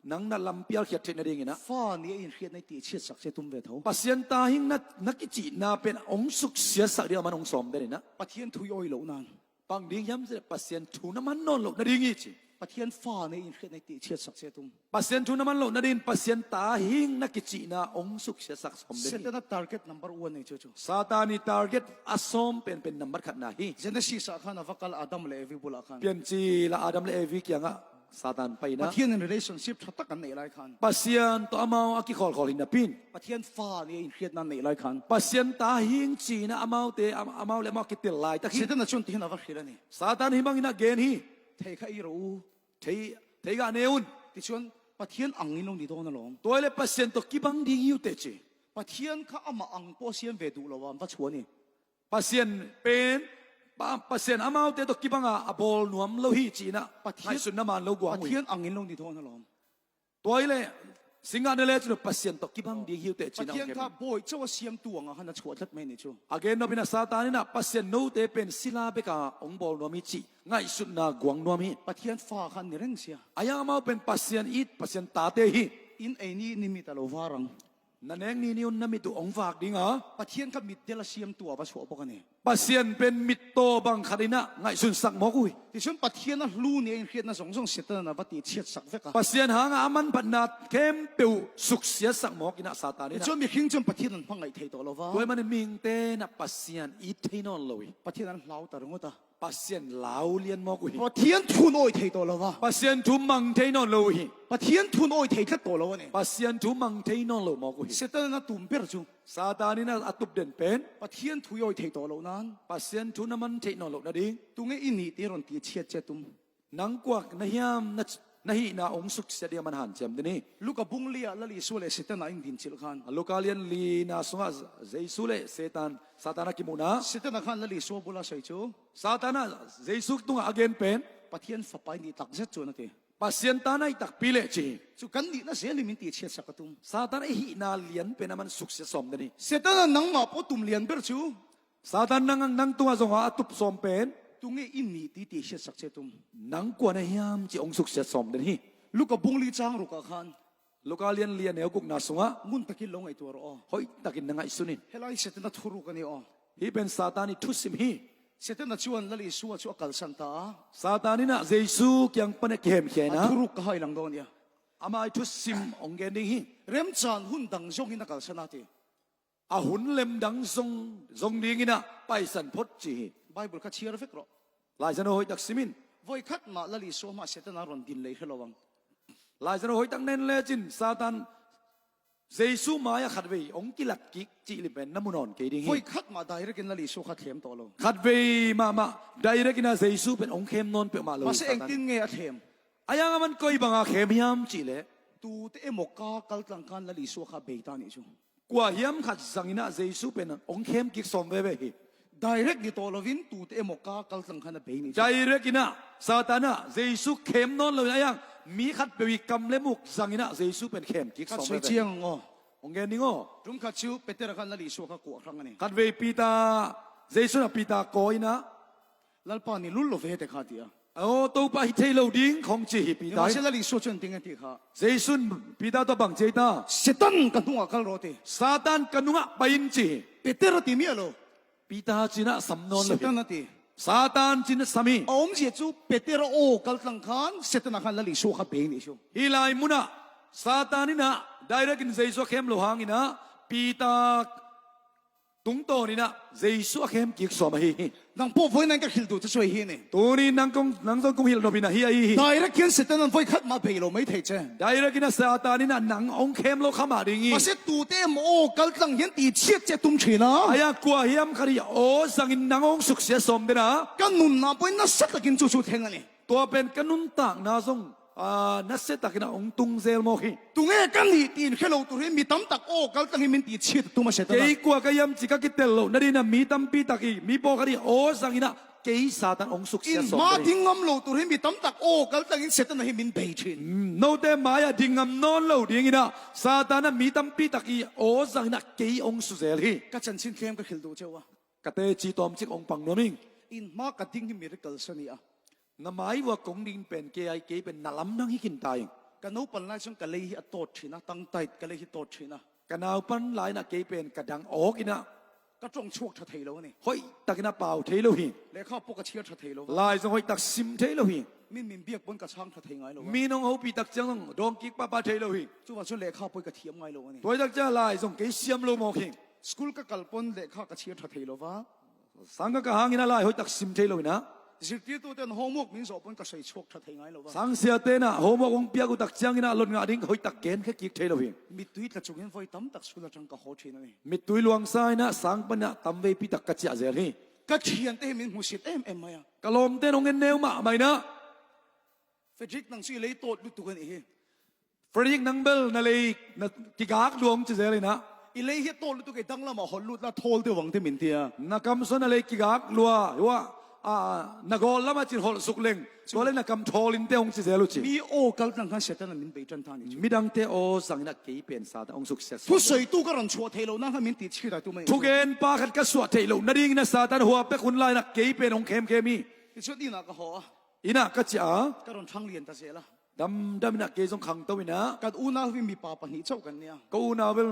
nang na lampial khiat theih na ding ina. Fa nih a in hriat na i tih chhiat sak che tum ve tho. Pasian ta hing na na ki chi na pen ong suk sia sak ding aman ong sawm den ina. Pathian thu i awi loh nan. Pang ding hiam se Pasian thu na man non lo na ding i chi. Pathian fa nih in hriat na i tih chhiat sak che tum. Pasian thu na man lo na din Pasian ta hing na ki chi na ong suk sia sak som den. Setana target number 1 nei chu chu. Satani target asom pen pen number khat na hi. Genesis ah khan a va kal Adam le Evi bulah khan. Pian chi la Adam le Evi kianga Satan paina. Pathian in relationship tha tak an neih lai khan. Pasian to amau a ki khol khol in a pin. Pathian fa nih a in hriat na neih lai khan. Pasian ta hing chi na amau te amau le amau ki tel lai tak hi. Setana chuan tihian a va hrilh a ni. Satan hi mang in a gen hi. Thei kha ei rawh u. Thei thei ga ne un. Tichuan Pathian ang in lo ni dawn alawm. Tuai le Pasian to ki bang ding yu te chi. Pathian kha amah ang pawh siam ve duh lo a an va chhuah a ni. Pasian pen Pasian amau te to kibanga a bol nuam lo hi chi na Pathian sun na man lo guang Pathian ang in lo ni dawn alawm. Tuai le Singa na le chu Pasian to kibang ding hiu te chin Pathian kha bawi chauh a siamtu anga khan a chhuah tlat mai ni chu. Again no bina Satan ina Pasian no te pen sila beka ong bol nuam hi chi ngai sut na guang nuam hi. Pathian fa kha ni reng sia. Ayang mau pen Pasian it Pasian ta te hi. In ei ni ni mit a lo var ang. Na neng ni ni un na mit u ong vak ding a. Pathian kha mit tel a siamtu a va chhuah bawk a ni. Pasian pen mit to bang khat ina ngaih sun sak mawk ui. Tichuan Pathian a hlu nia inhriatna zawng zawng Satan a va tih chhiat sak vek a. Pasian hanga a man phatna khem peu suk sia sak mawk ina Satan ina. Tichuan mihring chuan Pathian an hmangaih thei tawh lo va. Tuai man ming te na Pasian i thei nawn lo i. Pathian an hlau ta ringawt a. Pasian lau lian mawk ui. Pathian thun awi thei tawh lo va. Pasian thu mang thei nawn lo hi. Pathian thun awi thei tlat tawh lo a ni. Pasian thu mang thei nawn lo mawk ui. Satan a tum ber chu. Satan in a tup den pen. Pathian thu i awi thei tawh loh nan. Pasian thu na man theih nawn loh na ding. Tunge i nih tih rawn tih chhiat che tum. Nang kuak na hiam na na hi na ong suk sia dia man han chem dini. Luka bung li ah Lal Isua leh Satan ah in din chilh khan. Luka lian li na sungah Jesuh leh Satan Satan a kimu na. Satan a khan Lal Isua bula sawi chu. Satan a Jesuh tungah again pen. Pathian fapa i nih tak zet chuan a ti. Pasian tan ai tak pi leh chi. Chu kan nihna zel in min tih chhiat sak a tum. Satan i hi na lian pen a man suk sia sawm dini. Satan a nangmah pawh tum lian ber chu. Satan nang nang tunga zonga a tup sawm pen. Tunge i nih ti tih hriat sak che tum. Nang kuan a hiam chi ong suk sia sawm den hi. Luka bungli chang ruk ah khan. Luka lian lian neu kuk na sunga. Ngun takin lo ngaihtuah rawh aw. Hoi takin na ngaih sunin. Helai Setana thu ruk a ni aw. Hi pen Satan i thu sim hi. Setana chuan Lal Isua chu a kalsan ta a. Satan in ah Jesuh kiang pan a kem hian a. A thu ruk ka hai lang dawn nia. Amah i thu sim ong gen ding hi. Remchan hun dang zawng in a kalsan a ti. A hun lem dang zong zong ding ina paisan phot chi hi. Bible kha chhiar vek rawh. Laizano hoi tak simin. Voi khat mah Lal Isua hmah Satan a rawn din lei hre lo ang. Laizano hoi tak nen le chin Satan Jesuh mai a khat vei ong kilat ki chi li pen namunon ke ding hi. Voi khat mah direct in Lal Isua kha thlem tawh lo. Khat vei ma ma direct ina Jesuh pen ong khem non pe ma lo. Mahse engtin nge a thlem? Ayang aman koi banga khem hiam chi le. Tu te emaw ka kal tlang khan Lal Isua kha bei ta nih chu. Kua hiam khat zangina Jesuh pen ong khem kik som ve ve hi. Direct ni tawh lovin tu te emaw ka kal tlang khan a bei nih chu. Direct ina Satana Jesuh khem non lo ayang mi khat pewi kam le muk zangina Jesuh pen khem kik Khat som soi ve ve. chiang ang aw. Ong gen ding aw. Tum khat chu Peter khan Lal Isua kha kuah hrang a ni. Khat ve Pita Jesuh na Pita ko ina Lalpa ni lul lo ve te kha ti a. Aw to pa hi thei lo ding khong chi hi Pita. Nimahsela Lal Isua chuan ting a ti kha. Jesuh Pita to bang che ta. Satan ka hnungah kal rawh ti. Satan ka nungah pain chi. Peter a ti miah lo. Pita chin ah sam nawn lo. Satan a ti. Satan chin a sam i. A awmzia chu Peter a aw kal tlang khan Satan ah khan Lal Isua kha bei nih chu. Hi lai hmun ah Satan in ah direct in Jesuh khem lo hang ina Pita Tungtawn in ah Jesuh a khem kik sawm a hi hi. Nang pawh vawi nan ka hrilh duh chu sawi hi ni. Tuni nang kong nang zong kong hil novin a hi a hi hi. Direct hian Satan an vawi khat mah bei lo mai thei che. Direct in a Satan in a nang ong khem lo kha mah ding i. Mahse tute emaw aw kal tlang hian ti chhiat che tum thin a. Aya kua hiam kha ri aw zang in nang ong suk sia sawm den a. Ka nun na pawhin nasa takin chu chu thleng a ni. Tua pen ka nun tak na zong nasa takin a ong tung zel maw khi. Tunge ka nih tiin hre lo tur hi mi tam tak aw kal tlang hi min ti chhiat a tum a hre ta na. Kei kua ka iam chi ka ki tel lo na rin a mi tampi tak i mi pawh ka ri aw zang in a kei Satan ong suk sia In sawm hma ka ri. ding ngam lo tur hi mi tam tak aw kal tlang in Satan a hi min bei thin. Note mai a ding ngam nawn lo ding in a Satan a mi tampi tak i aw zang in a kei ong su zel hi. Ka chanchin thlem ka hrilh duh cheu a. Ka te chi tawm chik ong pang nuam ing. In hma ka ding hi miracle sa ni a. Na mai wa kong ding pen ke ai ke pen na lam nang hi kin ta ing. Ka naupan lai chuan ka lei hi a tawt thin a, tang tight ka lei hi tawt thin a. Ka naupan lai na ke pen ka dang awk ina. Ka tawng chhuak tha thei lo a ni. Hoi tak ina pau thei lo hi. Lehkha pawh ka chhiar tha thei lo va. Lai zawng hoi tak sim thei lo hi. Min min biak pawn ka chhang tha thei ngai lo va. Mi nong ho pi tak chiang nong dawng kik pa pa thei lo hi. Chuvang chuan lehkha pawh hi ka thiam ngai lo a ni. Tuai tak chiang lai zawng kei siam lo maw khi. School ka kal pawn lehkha ka chhiar tha thei lo va. Sang ka ka hang ina lai hoi tak sim thei lo ina. Zirtirtu ten homework min zawh pawn ka sawi chhuak tha thei ngai lo va. Sang sia te na homework ong piak u tak chiang ina lon nga ding hoi tak ken kha kik thei lo hi. Mittui tla chungin vawi tam tak school atang ka haw thin a ni. Mittui luang sa ina sang pan tam vei pi tak ka chiah zel hi. Ka thian te hi min hmusit em em mai a. Ka lawm ten ong en neu mah mai na. Frederick nang chu i lei tawt lutuk a nih hi. Frederick nang bel na lei na kigak luang chi zel ina. I lei hi tawt lutuk ei dang lamah hawn lut la thawl deuh ang te min ti a. Na kam sawn na lei kigak lua wa. Na goal lama chin hol suk leng to le na kam thol in te ong chi zelu chi. Mi aw kal tlang khan Satan min bei tan ta ni chu. Midang te aw zangina kei pen sa ta ong suk sia. Thu soi tu ka ron chhuah thei lo na kha min ti chi da tu mai. Thu gen pa khat ka suah thei lo na ding na Satan hua pe khun lai na kei pen ong khem khem i. Ti chuan ina ka ho a. Ina ka chi a. Ka ron thang lian ta zela. Dam dam ina ke zong khang to ina. Kan unau hi mi pa pahnih chauh kan nia. Ka unau bel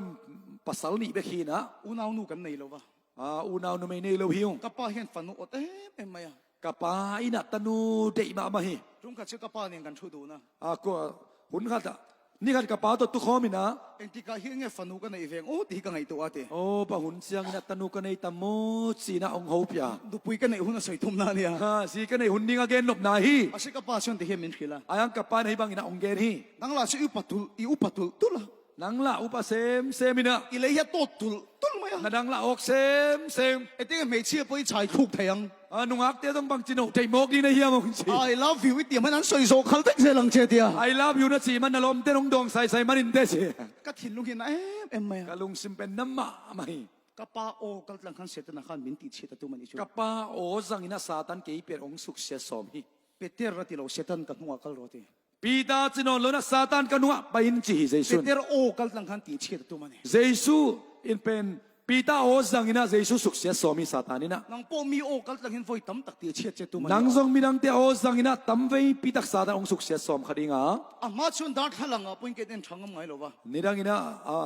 pasal ni be khi na. Unau nu kan nei lo va. A unau nu mei nei lo hi ung. Ka pa hian fanu ot em em mai a. Ka pa ina tanu dei ma ma hi. Tung khat chu ka pa nen kan thu duh na. A ko hun khat a. Ni khat ka pa to tu khom ina. Engtikah hi nge fanu ka nei veng aw ti hi ka ngaihtuah a ti. Aw pa hun chiang ina tanu ka nei ta maw chi na ong ho pia. Nupui ka neih hun a sawi thum na ania. Ha si ka nei hun ding a gen lop na hi. A si ka pa chuan ti hian min hrilh a. Ayang ka pa nei bang ina ong gen hi. Nang lah chu i upa tul i upa tul tul a. Nang lah upa sem sem ina. I lei hi a tawt tul tul mai a. Na dang lah awk sem sem. Engtinge hmeichhia pawh i chhai thluk thei ang. A nungak te dong bang chino thei mawk ni na hiam ong chi. I love you i ti man an sawi zawh khal vek zel ang che tia. I love you na chi man na lawm te nong dawng sai sai man in te chi. Ka thinlung hi na em em mai a. Ka lungsim pen na mah mai. Ka pa aw kal tlang khan Satan-a khan min tih chhiat a tum a nih chu. Ka pa aw zang in a Satan kei per ong suk sia sawm hi. Peter a ti lo Satan ka hnungah kal rawh a ti. Peter chinon lo na Satan ka hnungah pain chi hi Jesuh. Peter aw kal tlang khan tih chhiat a tum a ni. Jesuh in pen Peter aw zang ina Jesuh suk sia sawm hi Satan ina. Nang pawh mi aw kal tlang hin voi tam tak tih chhiat che tum a ni. Nang zong midang te aw zang ina tam vei pi tak Satan ong suk sia sawm kha ding a. A hma chun dar thlalang ah pawhin ka en tha ngam ngai lo va. Nidang ina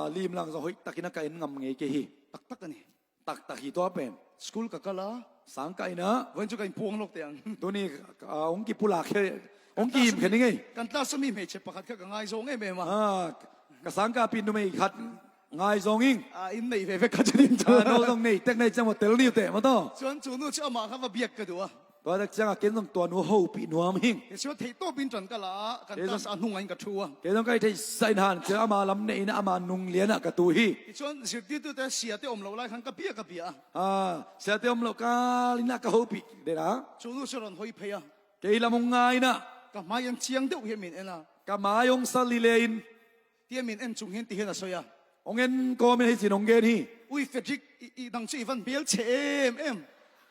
lim lang zong hoi tak ina ka en ngam ngei ke hi. Tak tak a ni. Tak tak hi to pen. School ka kal a. Sang ka ina. Vawiin chu ka inpuang lawk teh ang. Tuni ong ki pula khe ong ki im khe ni ngei. Kan class a mi hmeichhe pakhat kha ka ngaizawng em em a. Ka sang ka pin nu mei khat ngaizawng ing. In nei ve vek kha chu nin chu. No zong nei tek nei chang mo tel niu te ma to. Chuan chu nu chu amah kha va biak ka duh a. Tua tak chang a ken zong tua nu ho pi nuam hing. Ke chuan theih tawp in tan ka la a, kan class a hnungah in ka thu a. Ke zong kai thei sain han che ama lam nei ina ama nung lian ah ka tu hi. Tichuan zirtirtu te sia te awm lo lai khan ka bia ka bia a. A sia te awm lo kal ina ka ho pi de na. Chu nu chu rawn hawi phei a. Kei lamung ngai na. Ka hmai an chiang deuh hian min en a. Ka hmai ong sali le in. Tia min en chung hian ti hian a sawi a. Ong en ko min hei chin ong gen hi. Ui Frederick i dang chu i van hmel che em em.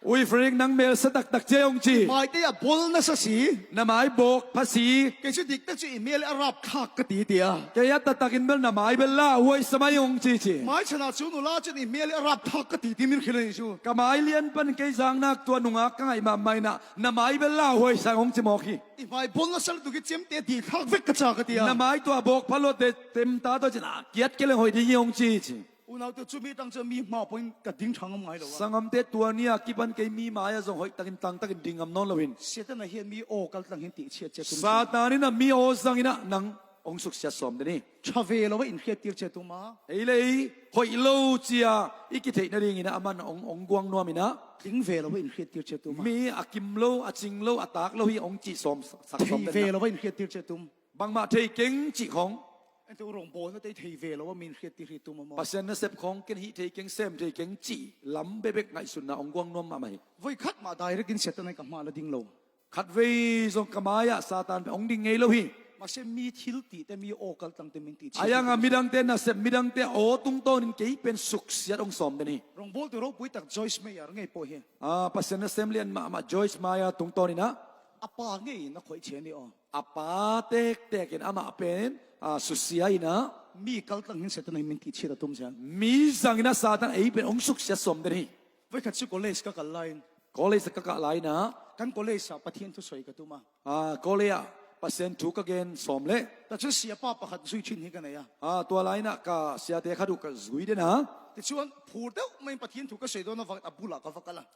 Ui Frederick nang hmel sa tak tak che ong chi. I hmai te a bol nasa si. Na hmai bawk pha si. Kei chu dik tak chu i hmel a rap thlak ka ti tia. Kei a ta tak in bel na hmai bel la huai sa mai ong chi chi. Hmai chhan ah chu nula chuan i hmel a rap thlak ka ti ti min hrilh a nih chu. Ka hmai lian pan kei zang nak tua nungak ka ngaih mam mai na na hmai bel la huai sa ong chi maw khi. I hmai bol nasa lutuk hi chem te di thlak vek ka cha ka ti a. Na hmai tua bawk pha lo te tem ta to chin a kiat ke le hoi ding hi ong chi chi. Unau te chu mi tang chu mi hma pawhin ka ding tha ngam ngai lo a. Sangam te tuania kipan kei mi hmai a zawng hoi takin tang takin ding ngam nawn lo in. Setana hian mi aw kal tlang hin tih chhiat che tum. Satan in a mi aw zang in a nang ong suk sia sawm te ni. Tha ve lo a in hriat tir che tum a. Ei le ei hoi lo chia i ki theih na ring in a aman ong ong guang nuam in a. Tling ve lo a in hriat tir che tum a. Mi a kim lo a ching lo a tak lo hi ong chi sawm sak sawm te. Thei ve lo a in hriat tir che tum. Bangmah thei keng chi khong. Ente u rawngbawl na te thei ve lo a min hriat tir hi tum a maw. Pasien na sep khong ken hi thei keng sem thei keng chi lam bebek ngaih sun na ong guang nuam ma mai. Voi khat mah direct in Satan ai ka hma la ding lo. Khat vei zong ka mai ah Satan ong ding ngei lo hi. Mahse mi thil ti te mi aw kal tlang te min ti chhiat. Ayang a midang te na sep midang te aw tung ton in kei pen suk siat ong som te ni. Rawngbawl tu ropui tak Joyce Meyer ngei pawh hi. Ah pasien na sem lian mah mah Joyce Meyer tung ton in a. A pa ngei in a khawih che ni aw. A pa tek tek in amah pen susia in a. Mi kal tlang hin Satan ai min ti chhiat a tum zel. Mi zang in a Satan ei pen ong suk sia som den hi. Voikhat chu college ka kal lai in. College ka kal lai na. Kan college ah Pathian thu sawi ka tum a. College ah Pathian thu ka gen som le. Ta chu sia pa pakhat zui thin hi ka nei a. Tua lai na ka sia te kha du ka zui den a. Tichuan phur deuh mai in Pathian thu ka sawi dawn avang a bulah ka va kal a.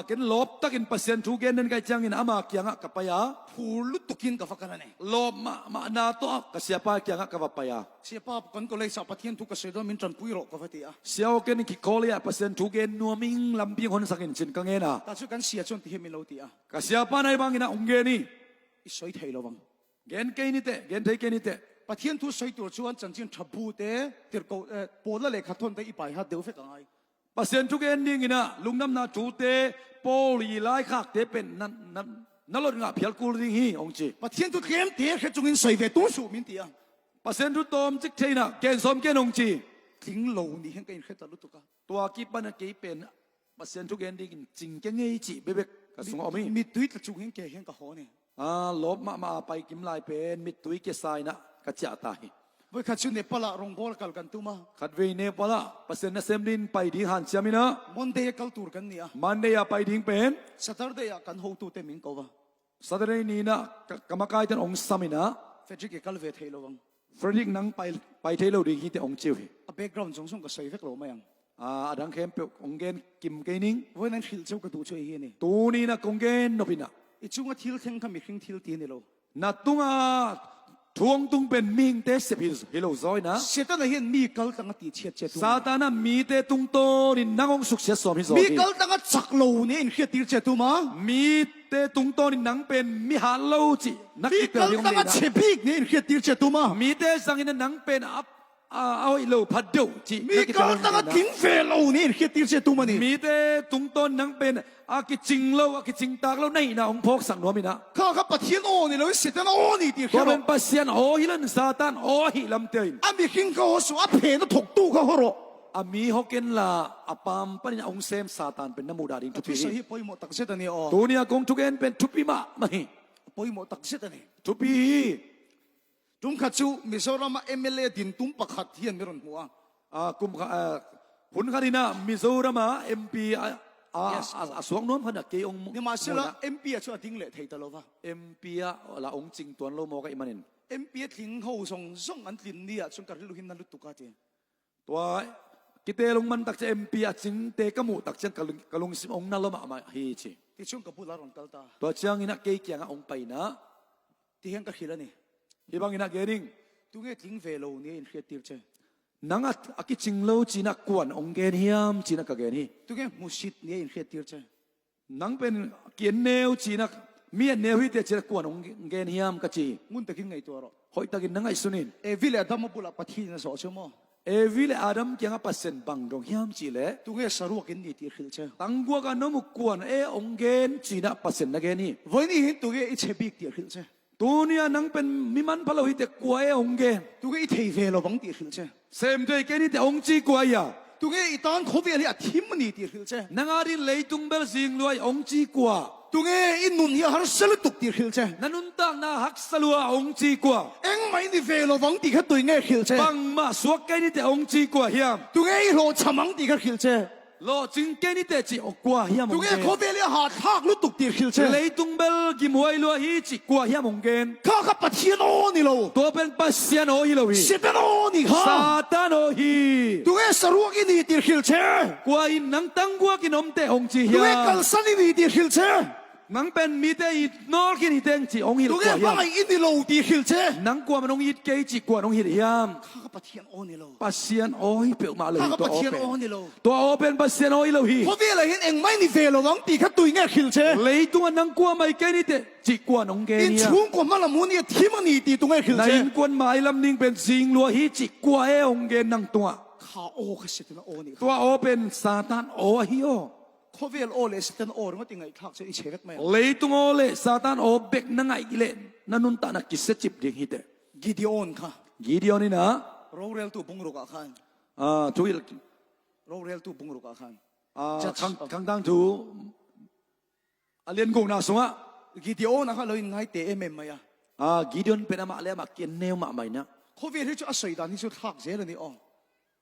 Ken lawp takin Pathian thu gen nan kai chiang in ama kiangah ka pai a. Phur lutukin ka va kal a ni. Lawp mah mah na tuah ka siapa kiangah ka va pai a. Siapa kan college ah Pathian thu ka sawi dawn min tanpui rawh ka va ti a. Siao ken ki college ah Pathian thu gen nuaming lampi hon sakin chin ka ngen a. Ta chu kan sia chuan ti hian min lo ti a. Ka siapa nai bangin a um ge ni. I sawi thei lo vang. Gen kei ni te, gen thei kei ni te. Pathian thu sawi tur chuan chanchin tha bu te, tirhkoh Paula lehkha thawn te i pai hat deuh vek a ngai. Pasien thu gen ding ina lungnam na thu te Paul i lai khak te pen na na na lot nga phial kul ding hi ong chi. Pathian thu tlem te hre chungin sawi ve tum suh min ti a. Pasien thu tom chik thei na ken som ken ong chi. Tling lo ni hian ka inhre ta lutuk a. Tua ki pan a kei pen pasien thu gen ding in ching ke ngei chi bebek. Ka sung a omi. Mittui tla chung hin ke hian ka haw ni. A lawp mah mah pai kim lai pen mittui ke sai na ka chia ta hi. Voi khat chu Nepal ah rawngbawl kal kan tum a. Khat ve Nepal ah Pasien Assembly in pai ding han chiam ina. Monday a kal tur kan ni a. Monday ah pai ding pen. Saturday ah kan hotu te min ko va. Saturday ni na kamakai ten ong sam ina. Frederick i kal ve thei lo ang. Frederick nang pai pai thei lo ding hi te ong chiu hi. A background zawng zawng ka sawi vek lo mai ang. A dang khem pe ong gen kim ke ning. Vawiin an hrilh cheu ka duh chu hei hi a ni. Tuni na kong gen nopina. I chunga thil thleng kha mihring thil ti a ni lo. Na tunga thuang tung pen ming te sep hi hi lo zawi na. Setana hian mi kal tanga tih chhiat che tum. Satana mi te tung tawn in nangong suk chhiat sawm hi zawi. Mi kal tanga chak lo nih in hriat tir che tum a. Mi te tung tawn in nang pen mi ha lo chi nak Mi ti kal tel tanga chhe bik nih in hriat tir che tum a. Mi te zang in nang pen ap a awih lo phat deuh chi Mi kal tak a tling ve lo nih in hriat tir che tum a ni. Mi te tung tawn nang pen a ki ching lo a ki ching tak lo nei na ong phok sak nuam ina. Kha kha Pathian aw ni lo in Satan aw ni tih hria rawh. Tuamen Pathian aw hi lan Satan aw hi lam te in. A mihring kha haw suh a phen a thawk tu kha haw rawh. A mi hoken la a pam pan in a ong sem Satan pen na mu da ding thupi hi. Hi pawimawh tak zet a ni aw. Tunia kong thuken pen thupi ma ma hi. Pawimawh tak zet a ni. Thupi hi. Tum khat chu Mizorama mla din tum pakhat hian min rawn hmu a. A kum kha hun khat ina Mizorama MP a a suak nuam khan a ke ong Nimahsela MP a chu a ding leh thei ta lo va. MP a la ong ching tuan lo maw ka imanin. MP a tling ho zawng zawng an tlin ni ah chuan ka rilru hi na lutuk a ti. Tua kite lung man tak che MP a ching te ka mu tak chiang ka lung sim ong na lo ma ma hi chi. Tichuan ka bula rawn kal ta. Tua chiang ina ke kiang a ong pai na. Ti hian ka hrilh a ni. Hi bangin a gening. Tunge tling ve lo nia in hriat tir che. Nang a a ki ching lo chin a kuan ong gen hiam chin a ka gen hi. Tunge hmusit nia in hriat tir che. Nang pen kian neu chin a mi an neu hi te chin a kuan ong gen hiam ka chi. Ngun takin ngaihtuah rawh. Hawih takin na ngaih sunin. Evi leh Adam a bulah Pathian a zawh chu maw? Evi leh Adam kianga Pathian bang dawng hiam chi le. Tunge saruak in ni tih hrilh che. Tangguak a nomu kuan e ong gen chin ah Pathian na gen hi. Vawiin i hin tunge i chhe bik tih hrilh che. Tunia nang pen mi man phalo hi te kua e ong gen. Tunge i thei ve lovang tih hrilh che. Sem dei ke ni te ong chi kua ia. Tunge i tan khawvel hi a thim a ni tih hrilh che. Nanga rin leitung bel zing luai ong chi kua. Tunge i nun hi a harsa lutuk tih hrilh che. Na nun tak na haksa lua ong chi kua. Engmah i ni ve lovang tih kha tui nge hrilh che. Bangmah suak ke ni te ong chi kua hiam. Tunge i hlawhchham ang tih kha hrilh che. Law ching ke ni te chi kua hiam ong Tunge khawvel hi a hahthlak lutuk tih hrilh che. Leitung bel kim huai lua hi chi kua hiam ong ken. Kha kha Pathian aw ni lo. Tua pen Pathian aw hi lo hi. Satan aw ni kha. Satan aw hi. Tunge saruak i ni tih hrilh che. Kua in nang tangguak in awm te ong chi hiam. Tunge kalsan i ni tih hrilh che. Nang pen mi te i nawl khin hi teng chi ong hil Tunge kua hiam. hmangaih i ni lo tih hrilh che. Nang kua man ong it kei chi kua ong hil hiam. Kha kha Pathian aw ni lo. Pathian aw hi peuh mah lo Kha hi kha tua aw Pathian pen. aw ni lo. Tua aw pen Pathian aw hi lo hi. Khawvel ah hian engmah i ni ve lo ang tih kha tui nge hrilh che. Leitung ah nang kua mai kei ni te chi kua nong ke In nia. chhungkua hma lam hun i a thim a ni tih tunge hrilh Na che. in kuan mai lam ning pen zing lua hi chi kua e ong ge nang tunga. Kha aw kha Satan aw ni kha. Tua aw pen Satan aw hi aw. Khawvel aw leh Satan aw ringawt i ngaihthlak chu i chhe vek mai ang. Leitung aw leh Satan aw bek na ngaih leh na nun ta na kise chip ding hi te. Gideon kha. Gideon in a. Roreltu bungruk ah khan. Ah, thu il. Roreltu bungruk ah khan. Ah, khang khang dang thu a lian kung na sungah. Gideon a kha lo in ngai te em em mai a. Ah, Gideon pen amah le amah kian neu mah mai na. Khawvel hi chu a sawi dan hi chu thlak zel a ni aw.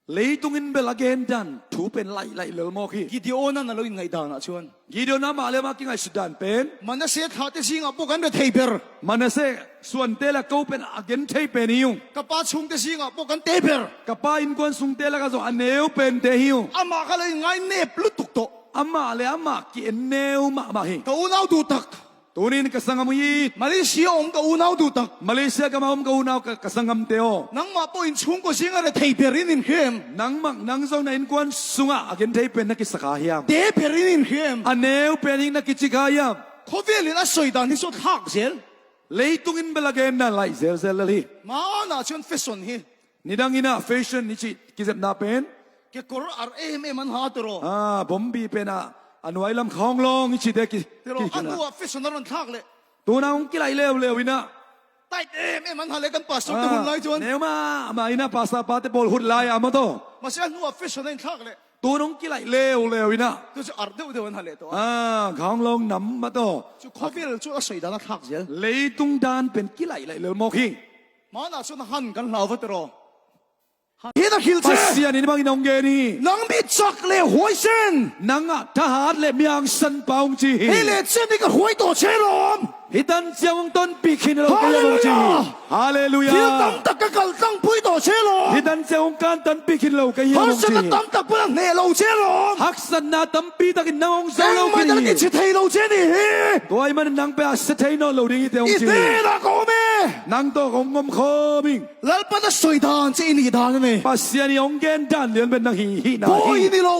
Leitung in bel again dan thu pen lai lai lel maw khi. Gideon an a lo in ngaih dan ah chuan. Gideon amah le amah ki ngai sudan pen. Manasseh thla te zingah pawh kan rethei ber. Manasseh suan te la ko pen again thei pen hi ung. Ka pa chhung te zingah pawh kan te ber. Ka pa in kuan sung te la ka zawh a neu pen te hi ung. Amah kha lo in ngai nep lutuk tawh. Amah le amah ki en neu mah mah hi. Ka unau duh tak. Tunin ka sangam i. Malaysia awm ka unau duh tak. Malaysia ka ma awm ka unau ka sangam te aw. Nangmah pawh in chhungkaw zinga rethei ber in in hria em? Nangmah nang zawng na in kuan sungah a ken thei pen na ki saka hiam. Te ber in in hria em? A neu pen in na ki chika hiam. Khawvel in a sawi dan hi chu thlak zel. Leitung in bel again na laih zel zel lal hi. Hmanah chuan fashion hi. Nidang ina fashion ni chi kizep na pen. Kekawr ar em em an ha tiraw. Ah bombi pen a anuai lam khawng lawng i chi te ki Tiraw a hnuah fashion a rawn thlak leh. Tuna ung kilai leu leu ina. Tight em em an ha leh kan pastor te hun lai chuan. Neu ma ma ina pastor pa te pawl hun lai a maw to. Mahse a hnuah fashion a inthlak leh. Tunong kilai leu leu ina. Chu chu arh deuh deuh an ha leh tawh a. Ah, khawng long nam ma to. Chu khawvel chu a sawi dan a thlak zel. Leitung dan pen kilai lai lel mawk hi. Hmanah chuan han kan hlau va tiraw. Hian a hrilh che. Pasian in bangin awm nge ni? Nang mi chak leh huaisen. Nang ah thahat leh miang san paung chi hi. Hei leh chen hi ka huai tawh che lawm. Hi tan chiang tawn pi khin lo ka yam chi. Hallelujah! Hallelujah! Thil tam tak ka kal tlang pui tawh che lawm. Hi tan chiang kan tan pi khin lo ka yam chi. Harsatna tam tak pawn a hneh lo che lawm. Haksatna tampi takin nang ong zo lo Engmah khi. dang ti chhe thei lo che ni hi. Tuai man nang pe a se thei no lo ding hi te ong I chi. hnenah ka awm e. Nang to ka ngom khoming. Lalpan a sawi dan che i nih dan a ni. Pasian i ong gen dan lian ben nang hi hi na hi. Bawi i ni lo.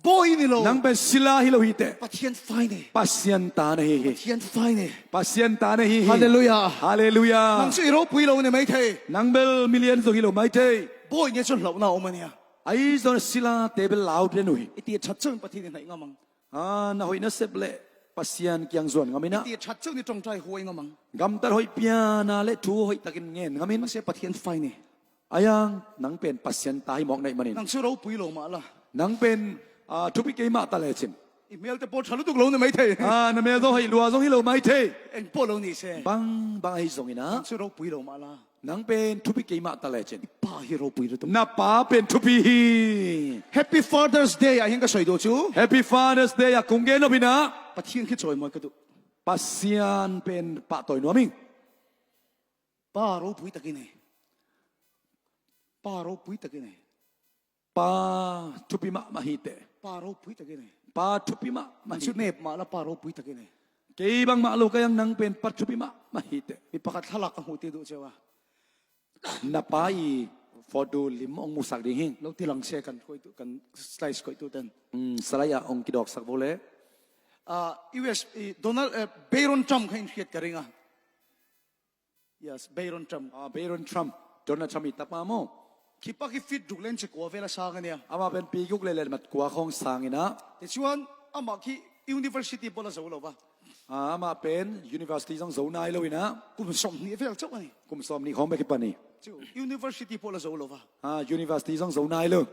Bawi i ni lo. Nang ben sila hi lo hi te. Pathian fai ni. Pasian ta na hi hi. Pathian fai ni. Pasian ta na hi hi. Hallelujah. Hallelujah. Nang chu i ropui lo ni mai thei. Nang bel million zong hi lo mai thei. Bawi nia chuan hlauhna a awm a nia. Ai zawn sila te bel lau te nui. I ti that chuan Pathian i hnaih ngam ang. Ah, na hoi na sep le Pasian kiang zuan ngamina. I ti that chuan i tawngtai huai ngam ang. Gam tar hoi piana le thu hoi takin ngen ngamin. Mahse Pathian fai ni. Ayang nang pen Pasian ta hi mok nei manin. Nang chu ropui lo mah la. Nang pen thupi keimah ta le chim. I hmel te pawh tha lutuk lo ni mai thei. Ah, na mel zo hei lua zong hi lo mai thei. Eng pawh lo ni se. Bang bang hei zong ina. Nang chu ropui lo mah la. Nang pen thupi keimah ta le chin. I pa hi ropui lutuk. Na pa pen thupi hi. Happy Father's Day ah hian ka sawi duh chu. Happy Father's Day ah kung gen lovina. Pathian khi chawi mawi ka duh. Pasian pen pa tawi nuaming. Pa ropui tak i nei. Pa ropui tak i nei. Pa thupi mah mah hi te. Pa ropui tak i nei. Pa thupi mah mah hi. Chu nep mah la pa ropui tak i nei. Kei bang mah lo ka yang nang pen pa thupi mah mah hi te. Mi pakhat thlalak ka hmuh ti duh cheu a. Na pa i photo lim ong mu sak ding hing. Lo ti lang se kan koi tu kan slice koi tu ten. Salaya ong ki dok sak bo le. US Donald Bayron Trump kha in hriat ka ring a. Yes, Bayron Trump. Ah, Bayron Trump. Donald Trump i tapa mo. Khi pa khi fit duk len che kwa vela sang ania. Ama pen pi guk le le mat kwa khong sang ina. Te chuan ama khi university bola zo lo ba. Ah, ama pen university zong zo nai lo ina. Kum som ni vel chok ani. Kum som ni khong be ki pani. Chu university bola zo lo ba. Ah, university zong zo nai lo.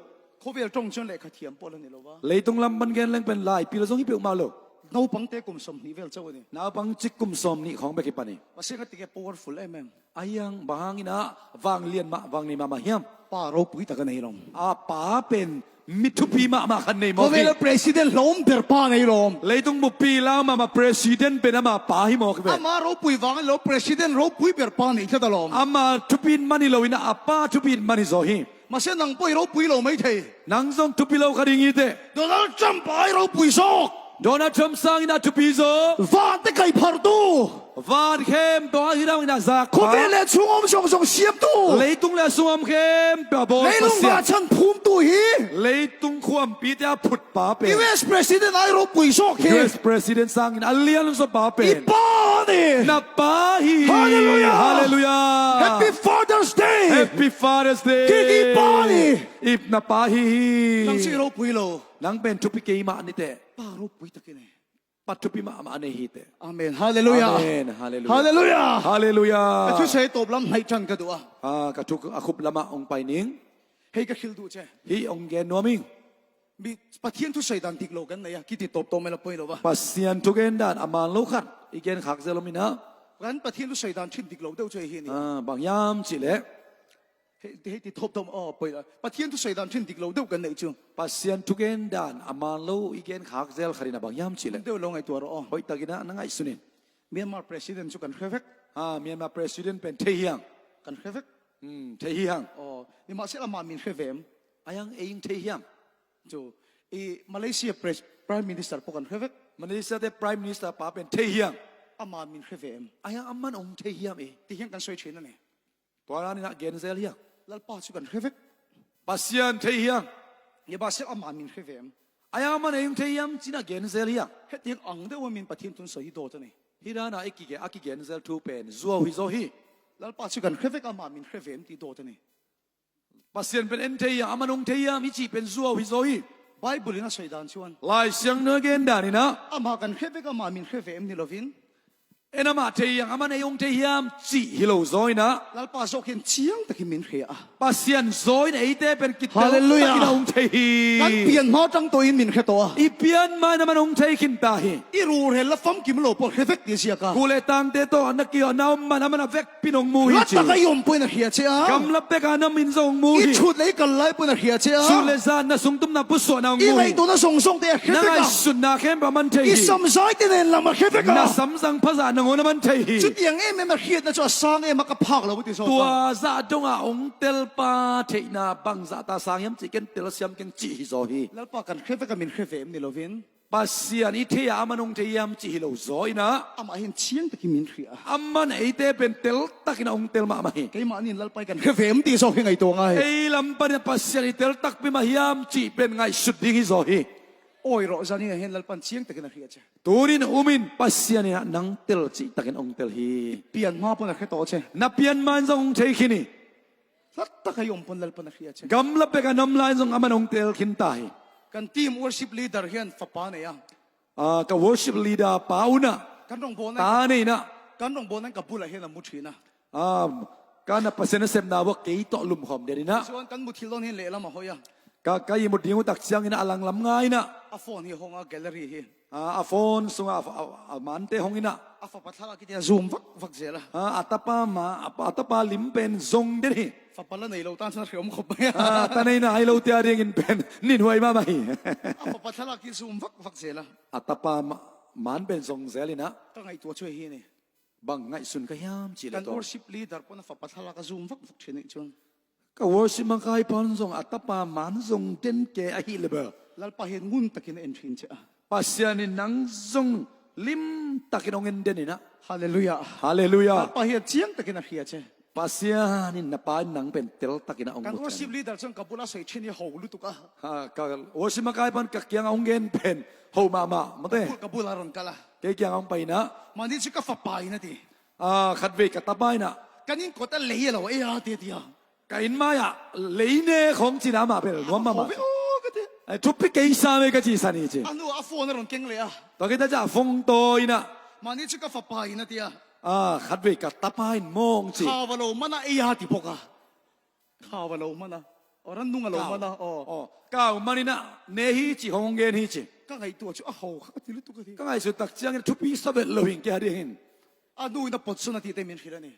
Khawvel tawng chuan lehkha thiam pawh la ni lo va. Leitung lam ban gen leng pen lai pi lo zong hi pe uma lo. Naupang te kum 20 vel chauh a ni. Naupang chik kum 20 khawng bek hi pa ni. Mahse nga tige powerful em em. Ayang bahangin a vang lian mah vang nei mah mah hiam. Pa ropui tak a nei lawm. A pa pen mithupi mah mah khan nei maw Khawvel a president hlawm ber pa nei lawm. Leitung mupi lau mah mah president pen ama pa hi maw khi ve. Ama ropui vang in lo president ropui ber pa nei tlat alawm. Ama thupin mani lo in a pa thupin mani zaw hi. Mahse nang pawh i ropui lo maithei. Nang zong thupi lo kha ding i te. Donald Trump ai ropui zawk. Donald Trump sang in a thupi zaw. Van te kai phartu. Van khem to a hirang in a zak pha. Khawvel le chungawm zawng zawng siamtu. Leitung le sungawm khem pa bawl Leilung pasiam. va chan phumtu hi. Leitung khuam pi te a phut pa pen. US President ai ropui zawk hi. US President sang in a lian zo pa I pen. pa a ni. Na pa hi. Hallelujah. Hallelujah. Happy Father's Day. Happy Father's Day. Ki ki pa ni. Ip na pa hi hi. Nang si ropui lo. Nang pen thupi keimah ni te. Pa ropui takin e. Pa thupi ma ma ane hi te. Amen. Hallelujah. Amen. Hallelujah. Hallelujah. Hallelujah. Ka thu sei tawp lam hnaih tan ka duh a. Ah, ka thu a khup lama ong pai ning. Hei ka khil duh che. Hi ong gen nuaming. Mi Pathian thu sei dan dik lo kan nei a, ki ti tawp tawp mai la pawi lo va. Pasian thu gen dan aman lo khat i gen khak zelom ina. Kan Pathian thu sei dan thin dik lo deuh chu hei hi a ni. Ah, bang yam chi le. Hei hei ti thawp thawp aw pawi la. Pathian thu sawi dan thin dik lo deuh kan neih chu. Pasian thu gen dan aman lo i gen khak zel kharina bang yam chi le. Deuh lo ngaihtuah rawh aw. Hoi takina na ngaih sunin. Myanmar President chu kan hre vek. Ha Myanmar President pen thei hiang. Kan hre vek. Thei hi hang. Aw nimahsela amah min hre ve em. Ayang eing thei hiang. Chu i Malaysia Pres Prime Minister pawh kan hre vek. Malaysia te Prime Minister pa pen thei hiang. Amah min hre ve em. Ayang aman ong thei hiam e. Ti hian kan sawi thin a ni. Tuaran in ah gen zel hiang. Lalpa chu kan hre vek. Pasian thei hiang. Nge se amah min hre ve em. Aya man eng thei hiam chin a gen zel hiang. Hetiang ang deuh a min Pathian tun sawi hi dawt a ni. Hi ran ah iki ge aki gen zel thu pen zuau hi zo hi. Lalpa chu kan hre vek amah min hre ve em tih dawt a ni. Pasian pen en thei hiang aman ong thei hiam hi chi pen zuau hi zo hi. Bible in a sawi dan chuan. Lai siang na gen dan in a. Amah kan hre vek amah min hre ve em ni lovin. En amah thei ang aman ei ung thei hiam chi hi lo zawi na. Lalpa zawk hian chiang takin min hria a. Pasian zawi na ei te pen kit tel Hallelujah. takin a ung thei hi. Kan pian hma tang tawhin min hre tawh a. I pian hmain aman ung thei khin ta hi. I rurel la famkim lo pawh hre vek ti a ziak a. Ku leh tang te tawh na kio nau man aman a vek pin ung mu hi La chi. taka i awm pawhin a hria che a. Gam la pek ah na min zawng mu I hi. chhut leh i kal lai pawhin a hria che a. Chhut leh zan na sung tum na pu suah na ung I mu hi. ngaihtuahna zawng zawng te a hre Na vek a. ngaihsut na khem pa man thei I hi. sam zai te nen lam a hre vek a. Na sam zang pha zah na ngun a man thei hi. Chutiang em em a hriatna chu a sang em a ka phak lo ti zawk a. Tua zah dawng ah ung tel pa theih na bang zah ta sang hiam chi ken tel a siam keng chi hi zaw hi. Lalpa kan hre vek a min hre ve em ni lovin. Pasian i thei ah aman ung thei iam chi hi lo zaw in a. Amah hian chiang takin min hria a. Aman ei te pen tel takin a ung tel mah mah hi. Keimahni in Lalpa i kan hre ve em tih zawk hi ngaihtuah ngai. Ei lam panin Pasian i tel tak pi mah hiam chi pen ngai sut ding hi zaw hi. Awi rawh zan inah hian Lalpan chiang takin a hria che. Turin umin Pasian inah nang tel chi takin ung tel hi. I pian hma pawn a hre tawh che. Na pian hma in zawng ung thei khi ni. Hlat tak a i awm pawn Lalpan a hria che. Gam la pek a nam lai zawng aman ung tel khin ta hi. Kan team worship leader hian fapa nei a. Ka worship leader pa una. Kan rawngbawlna Ta nei na. Kan rawngbawlna ka bulah hian a mu thin a. Ka na pasena sem na wa kei tawh lum khawm der ina. Tichuan kan muthil dawn hian lehlam a hawi a. Ka ka i mut ding tak chiang ina alang lam ngai na. A phone hi a hawng a gallery hi. A phone sunga a man te hawng ina. A fapa thlalak hi tia zoom vak vak zel a. A tapa ma a tapa lim pen zong der hi. Fapa la nei lo tan chuan a hreawm khawp mai a. Ta nei na ai lo tia ring in pen nin huai ma mai. A fapa thlalak hi zoom vak vak zel a. A tapa man pen zong zel ina. Ka ngaihtuah chu hei hi a ni. Bang ngaihsun ka hiam chi le Kan tawh. worship leader pawn a fapa thlalak a zoom vak vak thin anih chuan. Ka worship mang kai pawn zong a tapa man zong ten ke a hi le ber. Lalpa hian ngun takin a en thin che a. Pasian in nang zong lim takin ong en den ina. Hallelujah. Hallelujah. Lalpa hian chiang takin a hria che. Pasian in na pa in nang pen tel takin a ong Kan mu worship chen. leader chuan ka bula sawi thin hi ho lutuk a. Ha ka worship mang kai pawn ka kiang ong gen pen ho ma ma mate. Ka bula rawn kal a. Kei kiang ong paina. Mahni chu ka fapa in a ti. A khat ve ka tapa ina. Kan in kawt a lei a lo ei a ti a ti a. Ka in mai ah lei ne khong chin a mah bel nuam ma ma. Ho ve aw ka ti. Ai thu pi kei sa me ka chi sa ni chi. A hnu ah a phone a rawn keng leh a. To ke ta cha phong to ina. Mahni chu ka fapa in a ti a. A khat ve ka tapa in mong chi. Kha va lo man a ei a ti bawk a. Kau a lo man a. Aw rannung a lo man a. Aw. Aw. Kau man in a ne hi chi hong ngen hi chi. Ka ngaihtuah chu a ho kha ka ti lutuk a ti. Ka ngaihtuah tak chiang in thupi sa velh lo in ke a riang in. A nu in a pawt sawn a tih te min hrilh a ni.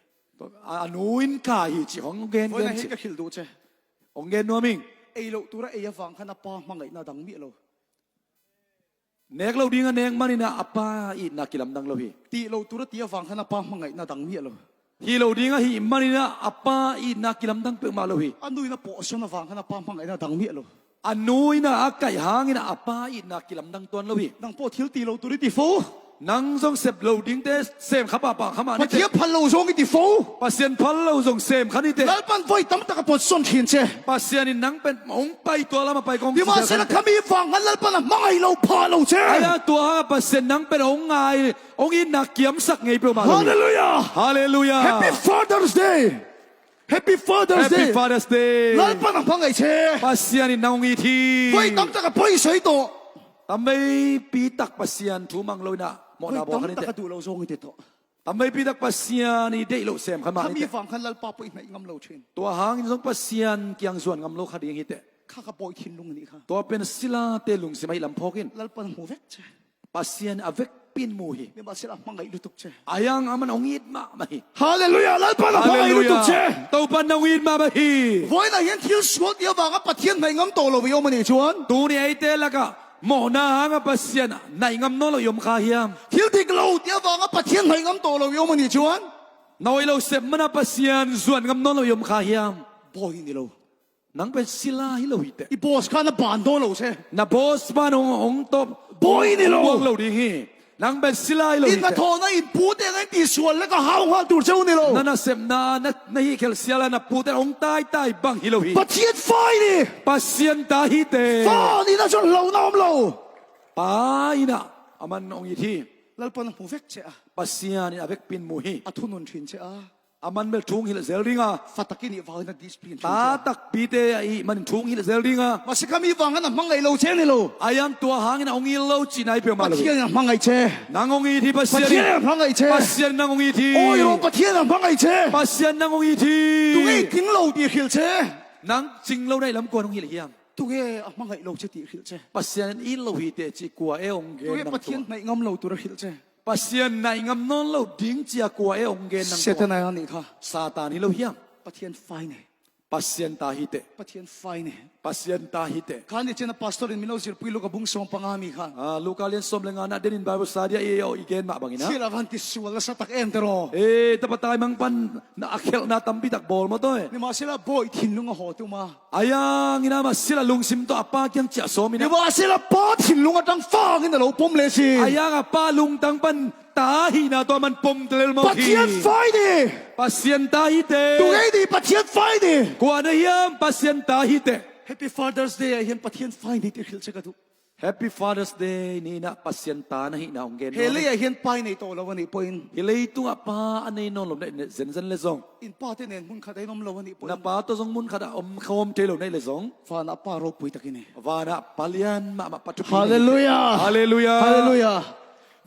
A nu in ka hi chi hong ngen Vawiin ngen hi chi. ka hrilh duh che. Ong ngen nuam ing. Ei loh tura ei avang khan a pa hmangaihna a dang miah lo. Nek lo ding a nek man in a a pa i na kilam dang lo hi. Tih lo tur a tih avang khan a pa hmangaihna dang miah lo. Hi lo ding a hi man in a a pa i na kilam dang pek mah lo hi. A nu in a pawh sawn avang khan a pa hmangaihna dang miah lo. A nu in a a kaih hang in a a pa i na kilam dang tuan lo hi. Nang pawh thil ti lo tur i ti fo. Nang zong sep lo ding te sem kha pa pa kha mah ni te. Pathian phal lo zawng i ti fo. Pasian phal lo zong sem kha ni te. Lalpan vawi tam tak a pawt sawn thin che. Pasian in nang pen ong pai tua lama pai kong Nimahsela khami vang khan Lalpan a hmangaih lo phah lo che. Aya tua ha Pasian nang pen ong ngai ong in nak kiam sak ngei pe ma lo. Hallelujah. Hallelujah. Happy Father's Day. Happy Father's Happy Day. Father's Day. Lalpan a hmangaih che. Pasian in nang ong i thi. Vawi tam tak a pawi sawi tawh. Tamei pi tak Pasian thu mang lo ina mo na Vawi bo tam khan tak te. a duh lo zawng i ti tawh. Tamei pi tak Pasian i deih lo sem kha ma ni Khami te. vang khan Lalpa pawh i hnaih ngam lo thin. Tua hang in zong Pasian kiang zuan ngam lo kha ding hi te. Kha ka pawi thinlung anih kha. Tua pen sila te lung si mai lam phawk in. Lalpan a hmu vek che. Pasian a vek pin mu hi. Nimahsela a hmangaih lutuk che. Ayang aman ong it ma ma hi. Hallelujah! Lalpan a hmangaih lutuk che. Topan nong it ma ma hi. Vawiinah hian thil sual tih avanga Pathian hnaih ngam tawh lo i awm anih chuan. Tuni ei te laka mawhna hanga Pathian hnaih ngam nawn lo i awm kha hiam. Thil dik lo tih avanga Pathian hnaih ngam tawh lo i awm anih chuan. Nawi lo sep mana Pathian zuan ngam nawn lo i awm kha hiam. Bawi ni lo. Nang pen sila hi lo hi teh. I boss khan a ban dawn lo che. Na boss ban ong ong top. Bawi ni lo. Buang lo ding hi. Nang pen sila hi lo hi In teh. hnathawhna in pu te ang in tihsual lek a hau nghal tur cheu ni lo. Na na sem na na na hi khel siala na pu te ong tai tai bang hi lo hi. Pathian fai ni. Pathian ta hi te. Fa ni na chuan hlauhna awm lo. Pa ina aman ong i thi. Lalpan a hmu vek che a. Pathian in a vek pin mu hi. A thunun thin che a. Aman bel thung hil zel ringa. Fa takin i vangin a discipline thin Ta che. tak pi te a i man thung hil zel ringa. Mahse kha mi vangin a hmangaih lo che ni lo. Ayang tua hangin a ongil lo chi nai pe ma lo. Pathian in a hmangaih che. Nang ongi thi Pasian. Pathian in a hmangaih che. Pasian nang ongi thi. Awi rawh Pathian a hmangaih che. Pasian nang ongi thi. Tunge i tling lo tih hrilh che. Nang ching lo nei lam kuan ong hil hiam. Tunge a hmangaih lo che tih hrilh che. Pasian in lo hi te chi kua e ong ge Tunge nang Pathian tua. hnaih ngam lo tur a hrilh che. Pasian naih ngam nawn lo ding chia kua e ong ge nang tua. Setana a nih kha. Satan hi lo hiam. Pathian fai nei. Pasian ta hi te. Pathian fai nei. Pasian ta hi te. Kha ni chen a pastor in min lo zirpui Luka bung sawm panga mi kha. Ah, Luka lian sawm le nga na den in Bible study a e o igen mah bangin a. Thil a van ti sual nasa tak em te rawh. E tapatai mang pan na a khelh na tampi tak bol maw toi. Nimahsela bawi thinlung a haw tum a. Ayang ina ma sila lungsim to apa kiang chia sawm ina. Nimahsela pa thinlung atang fang in a lo pawm leh si. Ayang a pa lung tang pan ta hi na to man pawm telel maw khi. Pathian fai ni. Pasian ta hi te. Tungei ni Pathian fai ni. Kua na hiam Pasian ta hi te. Happy Father's Day ah hian Pathian fai ni tih hrilh che ka duh. Happy Father's Day ni na Pasian ta na hi na ong gen He lei ah hian pai nei tawh lo a nih pawhin. Hi lei tungah pa a nei nawn lo nei zen zen le zong. In pa te nen hmun khat a in awm lo a nih pawhin. Na pa to zong hmun khat ah awm khawm thei lo nei le zong. Vanah pa ropui tak i ni. Vanah palian mah mah pathupi Hallelujah. Hallelujah. Hallelujah.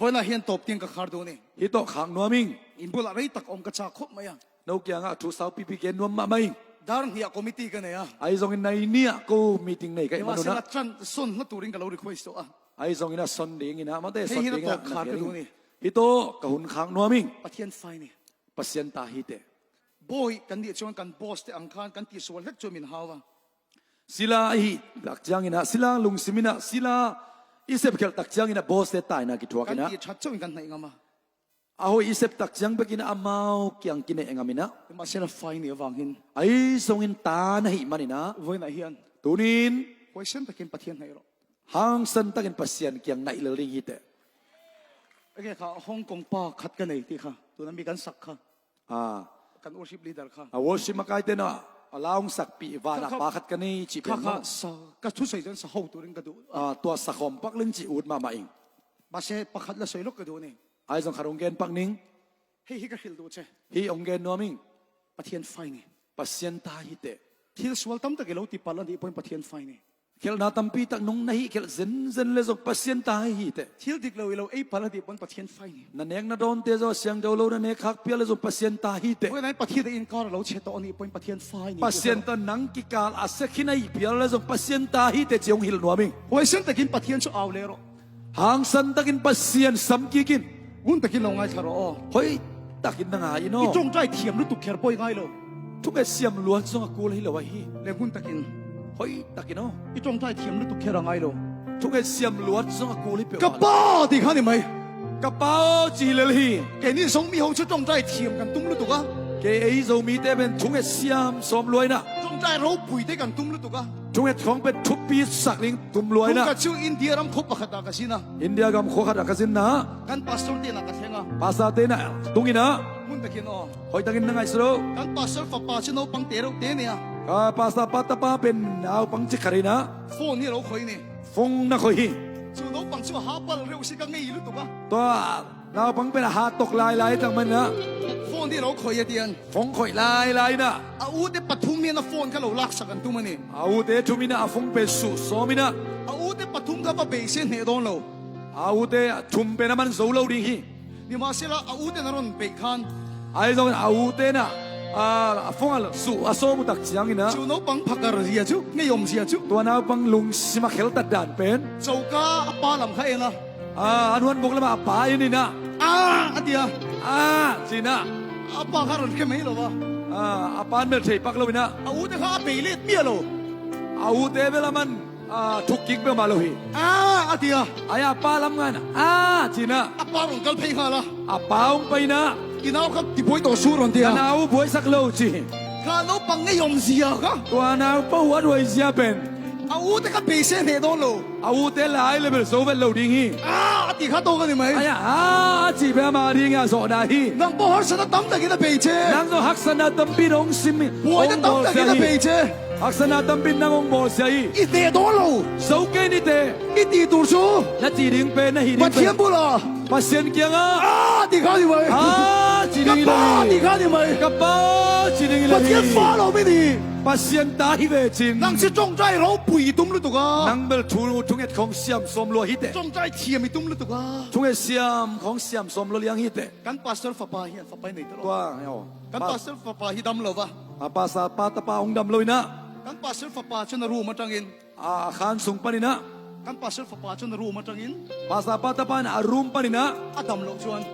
Vawiinah hian tawp tiang ka khar duh a ni. Hi tawh khang nuaming. In bulah rei tak awm ka chak khawp mai a. No kiang ah thu sau pipi ke nuam mah mai. Dar hnih ah committee ka nei a. Ai zong in nai ni ah ko meeting nei ka i manun a. Chan son hla turin ka lo request tawh a. Ai zong in a son ding in a ma te son Hei hi na ding in a tawp khar ka duh ni. Hi to ka hun khang nuaming. Pathian fai ni. Pasian ta hi te. Bawi kan nih chuan kan boss te ang khan kan tihsual hlek chu min hau a. Sila hi tak chiang ina sila lungsim ina sila isep khel tak chiang ina boss te tai na ki thuak Kan ina. ti that chauh in kan hnaih ngam a. Aho isep tak chiang bekin amau kiang kine engamina. Mahse la fai ni awangin. Ai songin ta na hi manina. Vawiinah hian. Tunin. Huaisen takin Pathian hnaih rawh. Hang san takin Pasian kiang naih lel ring hi teh. Enge kha Hong Kong pa khat ka nei tih kha tuna mi kan sak kha. Ah. Kan worship leader kha. A worship ma kai te na alaung sak pi van a pa khat ka nei chi pen kha sa ka thu sei jan sa ho turin ka du. Ah tua sakhom pak ling chi ut ma ma ing. Mahse pakhat la sei lok ka du ni. Ai zong kharung gen pak ning. Hei hi ka hril du che. Hi ong gen nuaming. Pathian fai ni. Pasian ta hi te. Thil sual tam tak i lo ti pal ani point Pathian fai ni. Khel na tampi tak nung na hi khel zen zen le zok Pasian ta hi te. Thil dik lo i lo ei pal ani point Pathian fai ni. Na nek na don te zo siang do lo na nek hak pia le zo Pasian ta hi te. Voi nai Pathian in kar lo che to ani point Pathian fai ni. Pasian ta nang ki kal a se khinai pia le zo Pasian ta hi te chiong hil nuaming. Hoi sen takin Pathian chu au le ro. Hang san takin Pasian sam ki kin. Ngun takin lo ngai thla ro aw. Hoi takin na ngai ino. I tawngtai thiam lutuk kher pawh i ngai lo. Thuke siam luan zong a kul hi lo a hi. Le ngun takin. Hoi takin aw. I tawngtai thiam lutuk kher a ngai lo. Thuke siam luan zong a kul hi pe Ka pa ti kha ni mai. Ka pa aw chi lel hi. Keini zong mi ho chu tawngtai thiam kan tum lutuk a. Ke ei zo mi te ben thunge siam sawm luai na. Tawngtai ropui te kan tum lutuk a. Thunge thong pe thupi sak ling tum luai na. Ka chu India ram khaw pakhat ah ka zin a. India gam khaw khat ah ka zin na. Kan pastor te na ka thleng a. Pastor te na tungin a. Hmun takin aw. Hoi takin na ngai sro. Kan pastor fapa chu naupang te reuh te nia. Ka pastor pa ta pa pen naupang chi kharina. Phone hi lo khoi ni. Phone na khoi hi. Chu naupang chu ha pal reuh si ka ngei lutuk a. To naupang pen ha tok lai lai tang man na. Phone hi lo khoi a tian. Phone khoi lai lai na. A u te pathum hian a phone kha lo lak sak an tum a ni. A u te thumina a phone pe su sawmina. A u te pathum kha va bei se hneh dawn lo. A u te thum pen a man zo lo ding hi. Nimahsela a u ten a rawn beih khan. Aizawl a u ten a a fawng a suh a sawm tak chiang in a. Chu naupang phakar zia chu ngeiawm zia chu. Tua naupang lung sim a khel tat dan pen. Choka a pa lam kha en a. A an huan bawk lamah a pa in in a. A a ti a. A chin a. A pa kha a rawn hre mai lo va. A a pa an mel thei pak lo in a. A u te kha a bei let miah lo. A u te vel a man. A thuk kik beuh mah lo hi. A a ti a. Ai a pa lam ngan a ti na. A pa rawn kal phei nghal a. A pa ung pei na. I nau kha ti buai tawh su rawn ti a. Ka nau buai sak lo chi. Kha naupang ngei awm zia kha. Tua nau pa huat huai zia pen. A u te kha bei se hneh dawn lo. A u te lai level zo vel lo ding hi. A a ti kha tawk a ni mai. Ai a a chi ve ma ding a zawh na hi. Nang pawh harsatna tam takin a bei che. Nang zawh harsatna tampi rawng sim. Buaina tam takin a bei che. Haksana tampin nang ong bawl sia i. I hneh dawn lo. Zo ke ni te. I tih tur chu. Na ti ding pe na hi ding pe. Pathian bulah. Pathian kiangah. A ti kha ni mai. A. chi Ka ding pa ila ti kha ni mai. Ka pa chi ding ila Pathian fa lo mi ni. Pasian ta hi ve chin. Nang chu tawngtai ropui i tum lutuk a. Nang bel thu thunget khong siam sawm lua hi te. Tawngtai thiam i tum lutuk a. Thunget siam khong siam sawm lo liang hi te. Kan pastor fapa hian fapa i nei ta lo. Tua eo. Kan pastor fapa hi dam lo va. A pastor pa ta pa ong dam lo ina. Kan pastor fapa chuan a room atangin. A khan sung panina. Kan pastor fapa chuan a room atangin. Pastor pa ta pan a room panina. A dam loh chuan.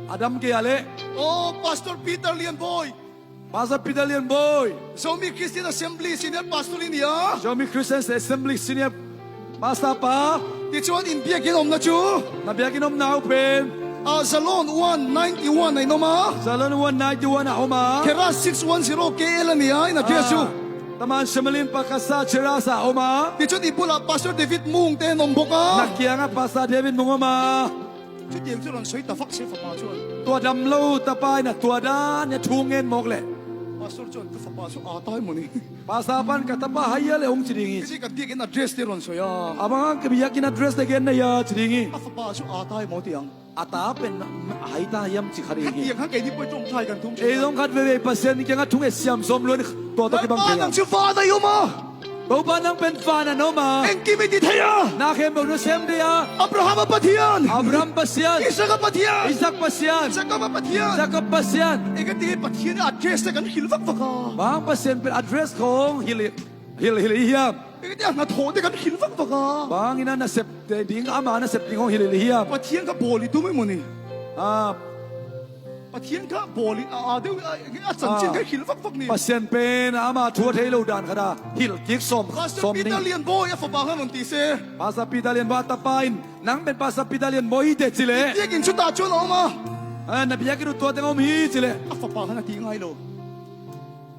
A dam ke ale. Aw Pastor Peter Lianbawi. Pastor Peter Lianbawi. Zomi Christian Assembly Senior Pastor i ni a. Zomi Christian Assembly Senior Pastor pa. Tichuan in biakin awmna chu. Na biakin awmna au pen. A Zalon 191 a inawm a. Zalon 191 a awm a. Keras 610 KL a ni a, in address chu. Taman Shemalin Pakasa Cheras a awm a. Tichuan i bulah Pastor David Mung te an awm bawk a. Na kianga Pastor David Mung awm a. Chutiang chu rawn sawi ta vak se fapa chuan. Tua dam lo ta pa in a tua dan a thu ngen mawk le. Pastor chuan ka fapa chu aa tai maw ni. Pastor pan ka tapa hai le ong chi ding i. Kisi kan biakin address te rawn sawi a. Amang ka biakin address te gen nei a chi ding i. A fapa chu aa tai maw ti ang. A ta pen hai ta yam chi khari hi. Hetiang khan keini pawh i tawngtai kan thum thin a. Ei zawng khat ve ve Pathian ni keng a thung e siam zawm luan tua ta ki bang Lalpa thei a. nang chu van a i awm a. Bopa nang pen van an awm a. Engkim i ti thei a. Na khem bo na sem thei a. Abraham a Pathian. Abraham Pathian. Isaac a Pathian. Isaac Pathian. Jacob a Pathian. Jacob Pathian. Eng ti Pathian i address te kan hrilh vak vak a. Bang Pathian pen address khong hil hil hil i hiam. Eng ti a hnathawh te kan hrilh vak vak a. Bang ina na sep te ding ama na sep ding hong hil hil i hiam. Pathian kha bawl i tum emaw ni? Ah. Pathian kha bawl i a deuh a chanchin kha hrilh vak vak ni. Pathian pen ama thu a thei lo dan kha da hil kik sawm Pastor sawm Peter ning. Lianbawi a fapa khan rawn ti se. Pastor Peter Lianbawi a tapa in nang pen Pastor Peter Lianbawi hi te chi le. Biakinn chutah chuan a awm a. Na biakinn u tuah teng awm hi chi le. A fapa khan a ti ngai lo.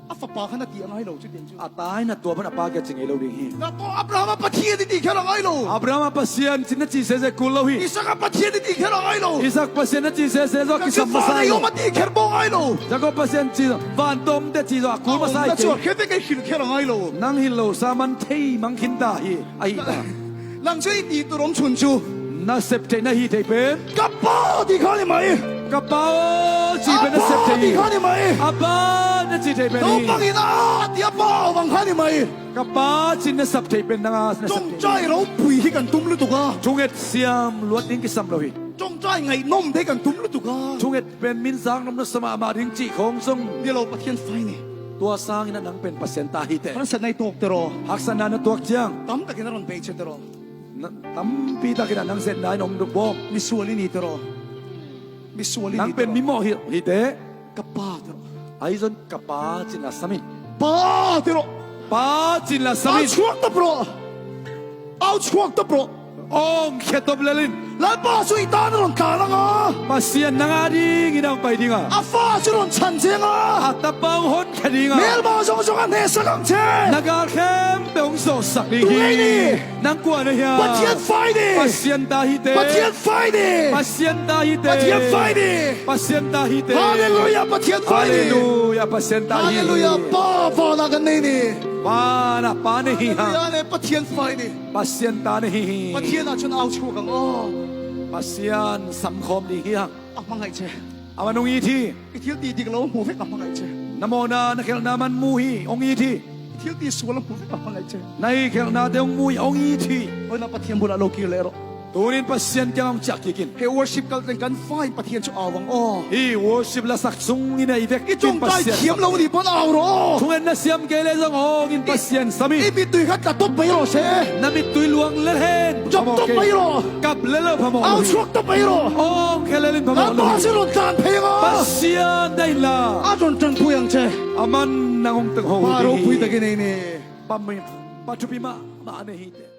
A fapa khan a ti a ngai lo chutiang chu. A tain a tua hmanh a pa ke a chi ngei lo ding hi. Na to Abraham a Pathian i ti kher a ngai lo. Abraham a Pathian chin na chi se se kul lo hi. Isaac a Pathian i ti kher a ngai lo. Isaac Pathian na chi se se zo Ka ki sam chu van masai ei lo. awm a ti kher pawh ngai lo. Jacob Pathian chi van tom te chi zo a kul A masai awmna ke. chu a hre vek ei hrilh kher a ngai lo. Nang hi lo sa man thei mang khin ta hi a hi ta. Nang chu i ti tur awm chhun chu. Na sep theih na hi thei pen. Ka pa ti kha ni mai. Ka pa aw chi pen na sep A pa thei. ti kha ni mai. A pa na chi thei pen hi. Naupang in a ti a pa awm ang kha ni mai. Ka pa chin na sap thei pen nanga na sap thei. Tawngtai ropui hi kan tum lutuk a. Chunget siam luat ding ki sam lo hi. Tawngtai ngaihnawm te kan tum lutuk a. Chunget pen min sang nom na sama ama ding chi khong sung. Ni lo Pathian fai ni. Tua sang in a nang pen pasien ta hi te. Harsat na i tawk te rawh. Harsat na na tuak chiang. Tam takin a rawn bei che te rawh. Tampi takin a nang set nain om duk bawk. Misual i ni te rawh. Misual i ni te rawh. Nang pen mimawh hi hi te. Ka pa te rawh. Ai zon ka pa chin la samin. Pa te rawh. Pa chin la samin. Au chhuak tawp rawh. Au chhuak tawp rawh. Ong khetop lelin. Lalpa chu i tan a rawn tlan ang a. Pasian nanga ding in ang pai ding a. A fa chu rawn chhan cheng a. A tapang hawn khe ding a. Hmelma zawng zawng a hnehsak ang che. Naga khem pe ong zawh sak ding hi. Tunge ni? Nang kuan a hian. Pathian fai ni. Pasian ta hi te. Pathian fai ni. Pasian ta hi te. Pathian fai ni. Pasian ta hi te. Hallelujah Pathian fai ni. Hallelujah Pasian ta hi. Hallelujah Pa vana kan nei ni. Pa na pa ni hi ha. Hallelujah ne Pathian fai ni. Pasian ta ni hi hi. Pathian ah cun au chuak ang aw. Pasian sam khawm ding hi hang. A hmangaih che. Ama nung i thi. I thil ti dik lo hmu vek a hmangaih che. Namo na na khel na man mu hi ong i thi. I thil ti sual a hmu vek a hmangaih che. Na i khel na te ong mu hi ong i thi. Oi na Pathian bulah lo kir leh rawh. Tunin Pathian kiang ong chiah kikin. He worship kal teng kan fai Pathian chu au ang aw. Hi worship la sak chung in ei vek I tawngtai thiam lo nih pawn au rawh aw. Chungen na siam ke le zawng awng in Pathian sami. I mittui kha tla tawp mai rawh se. Na mittui luang lel hen Chop tawp mai rawh. Kap lel lo phamaw Au chhuak tawp mai rawh. Awng khe lel in phamaw Lalpa chu rawn tlan phei ang a. Pathian daih la. A rawn tanpui ang che. Aman nangong teng ho Pa ropui takin ei ni. Pa mi pa thupi ma ma ane hi te.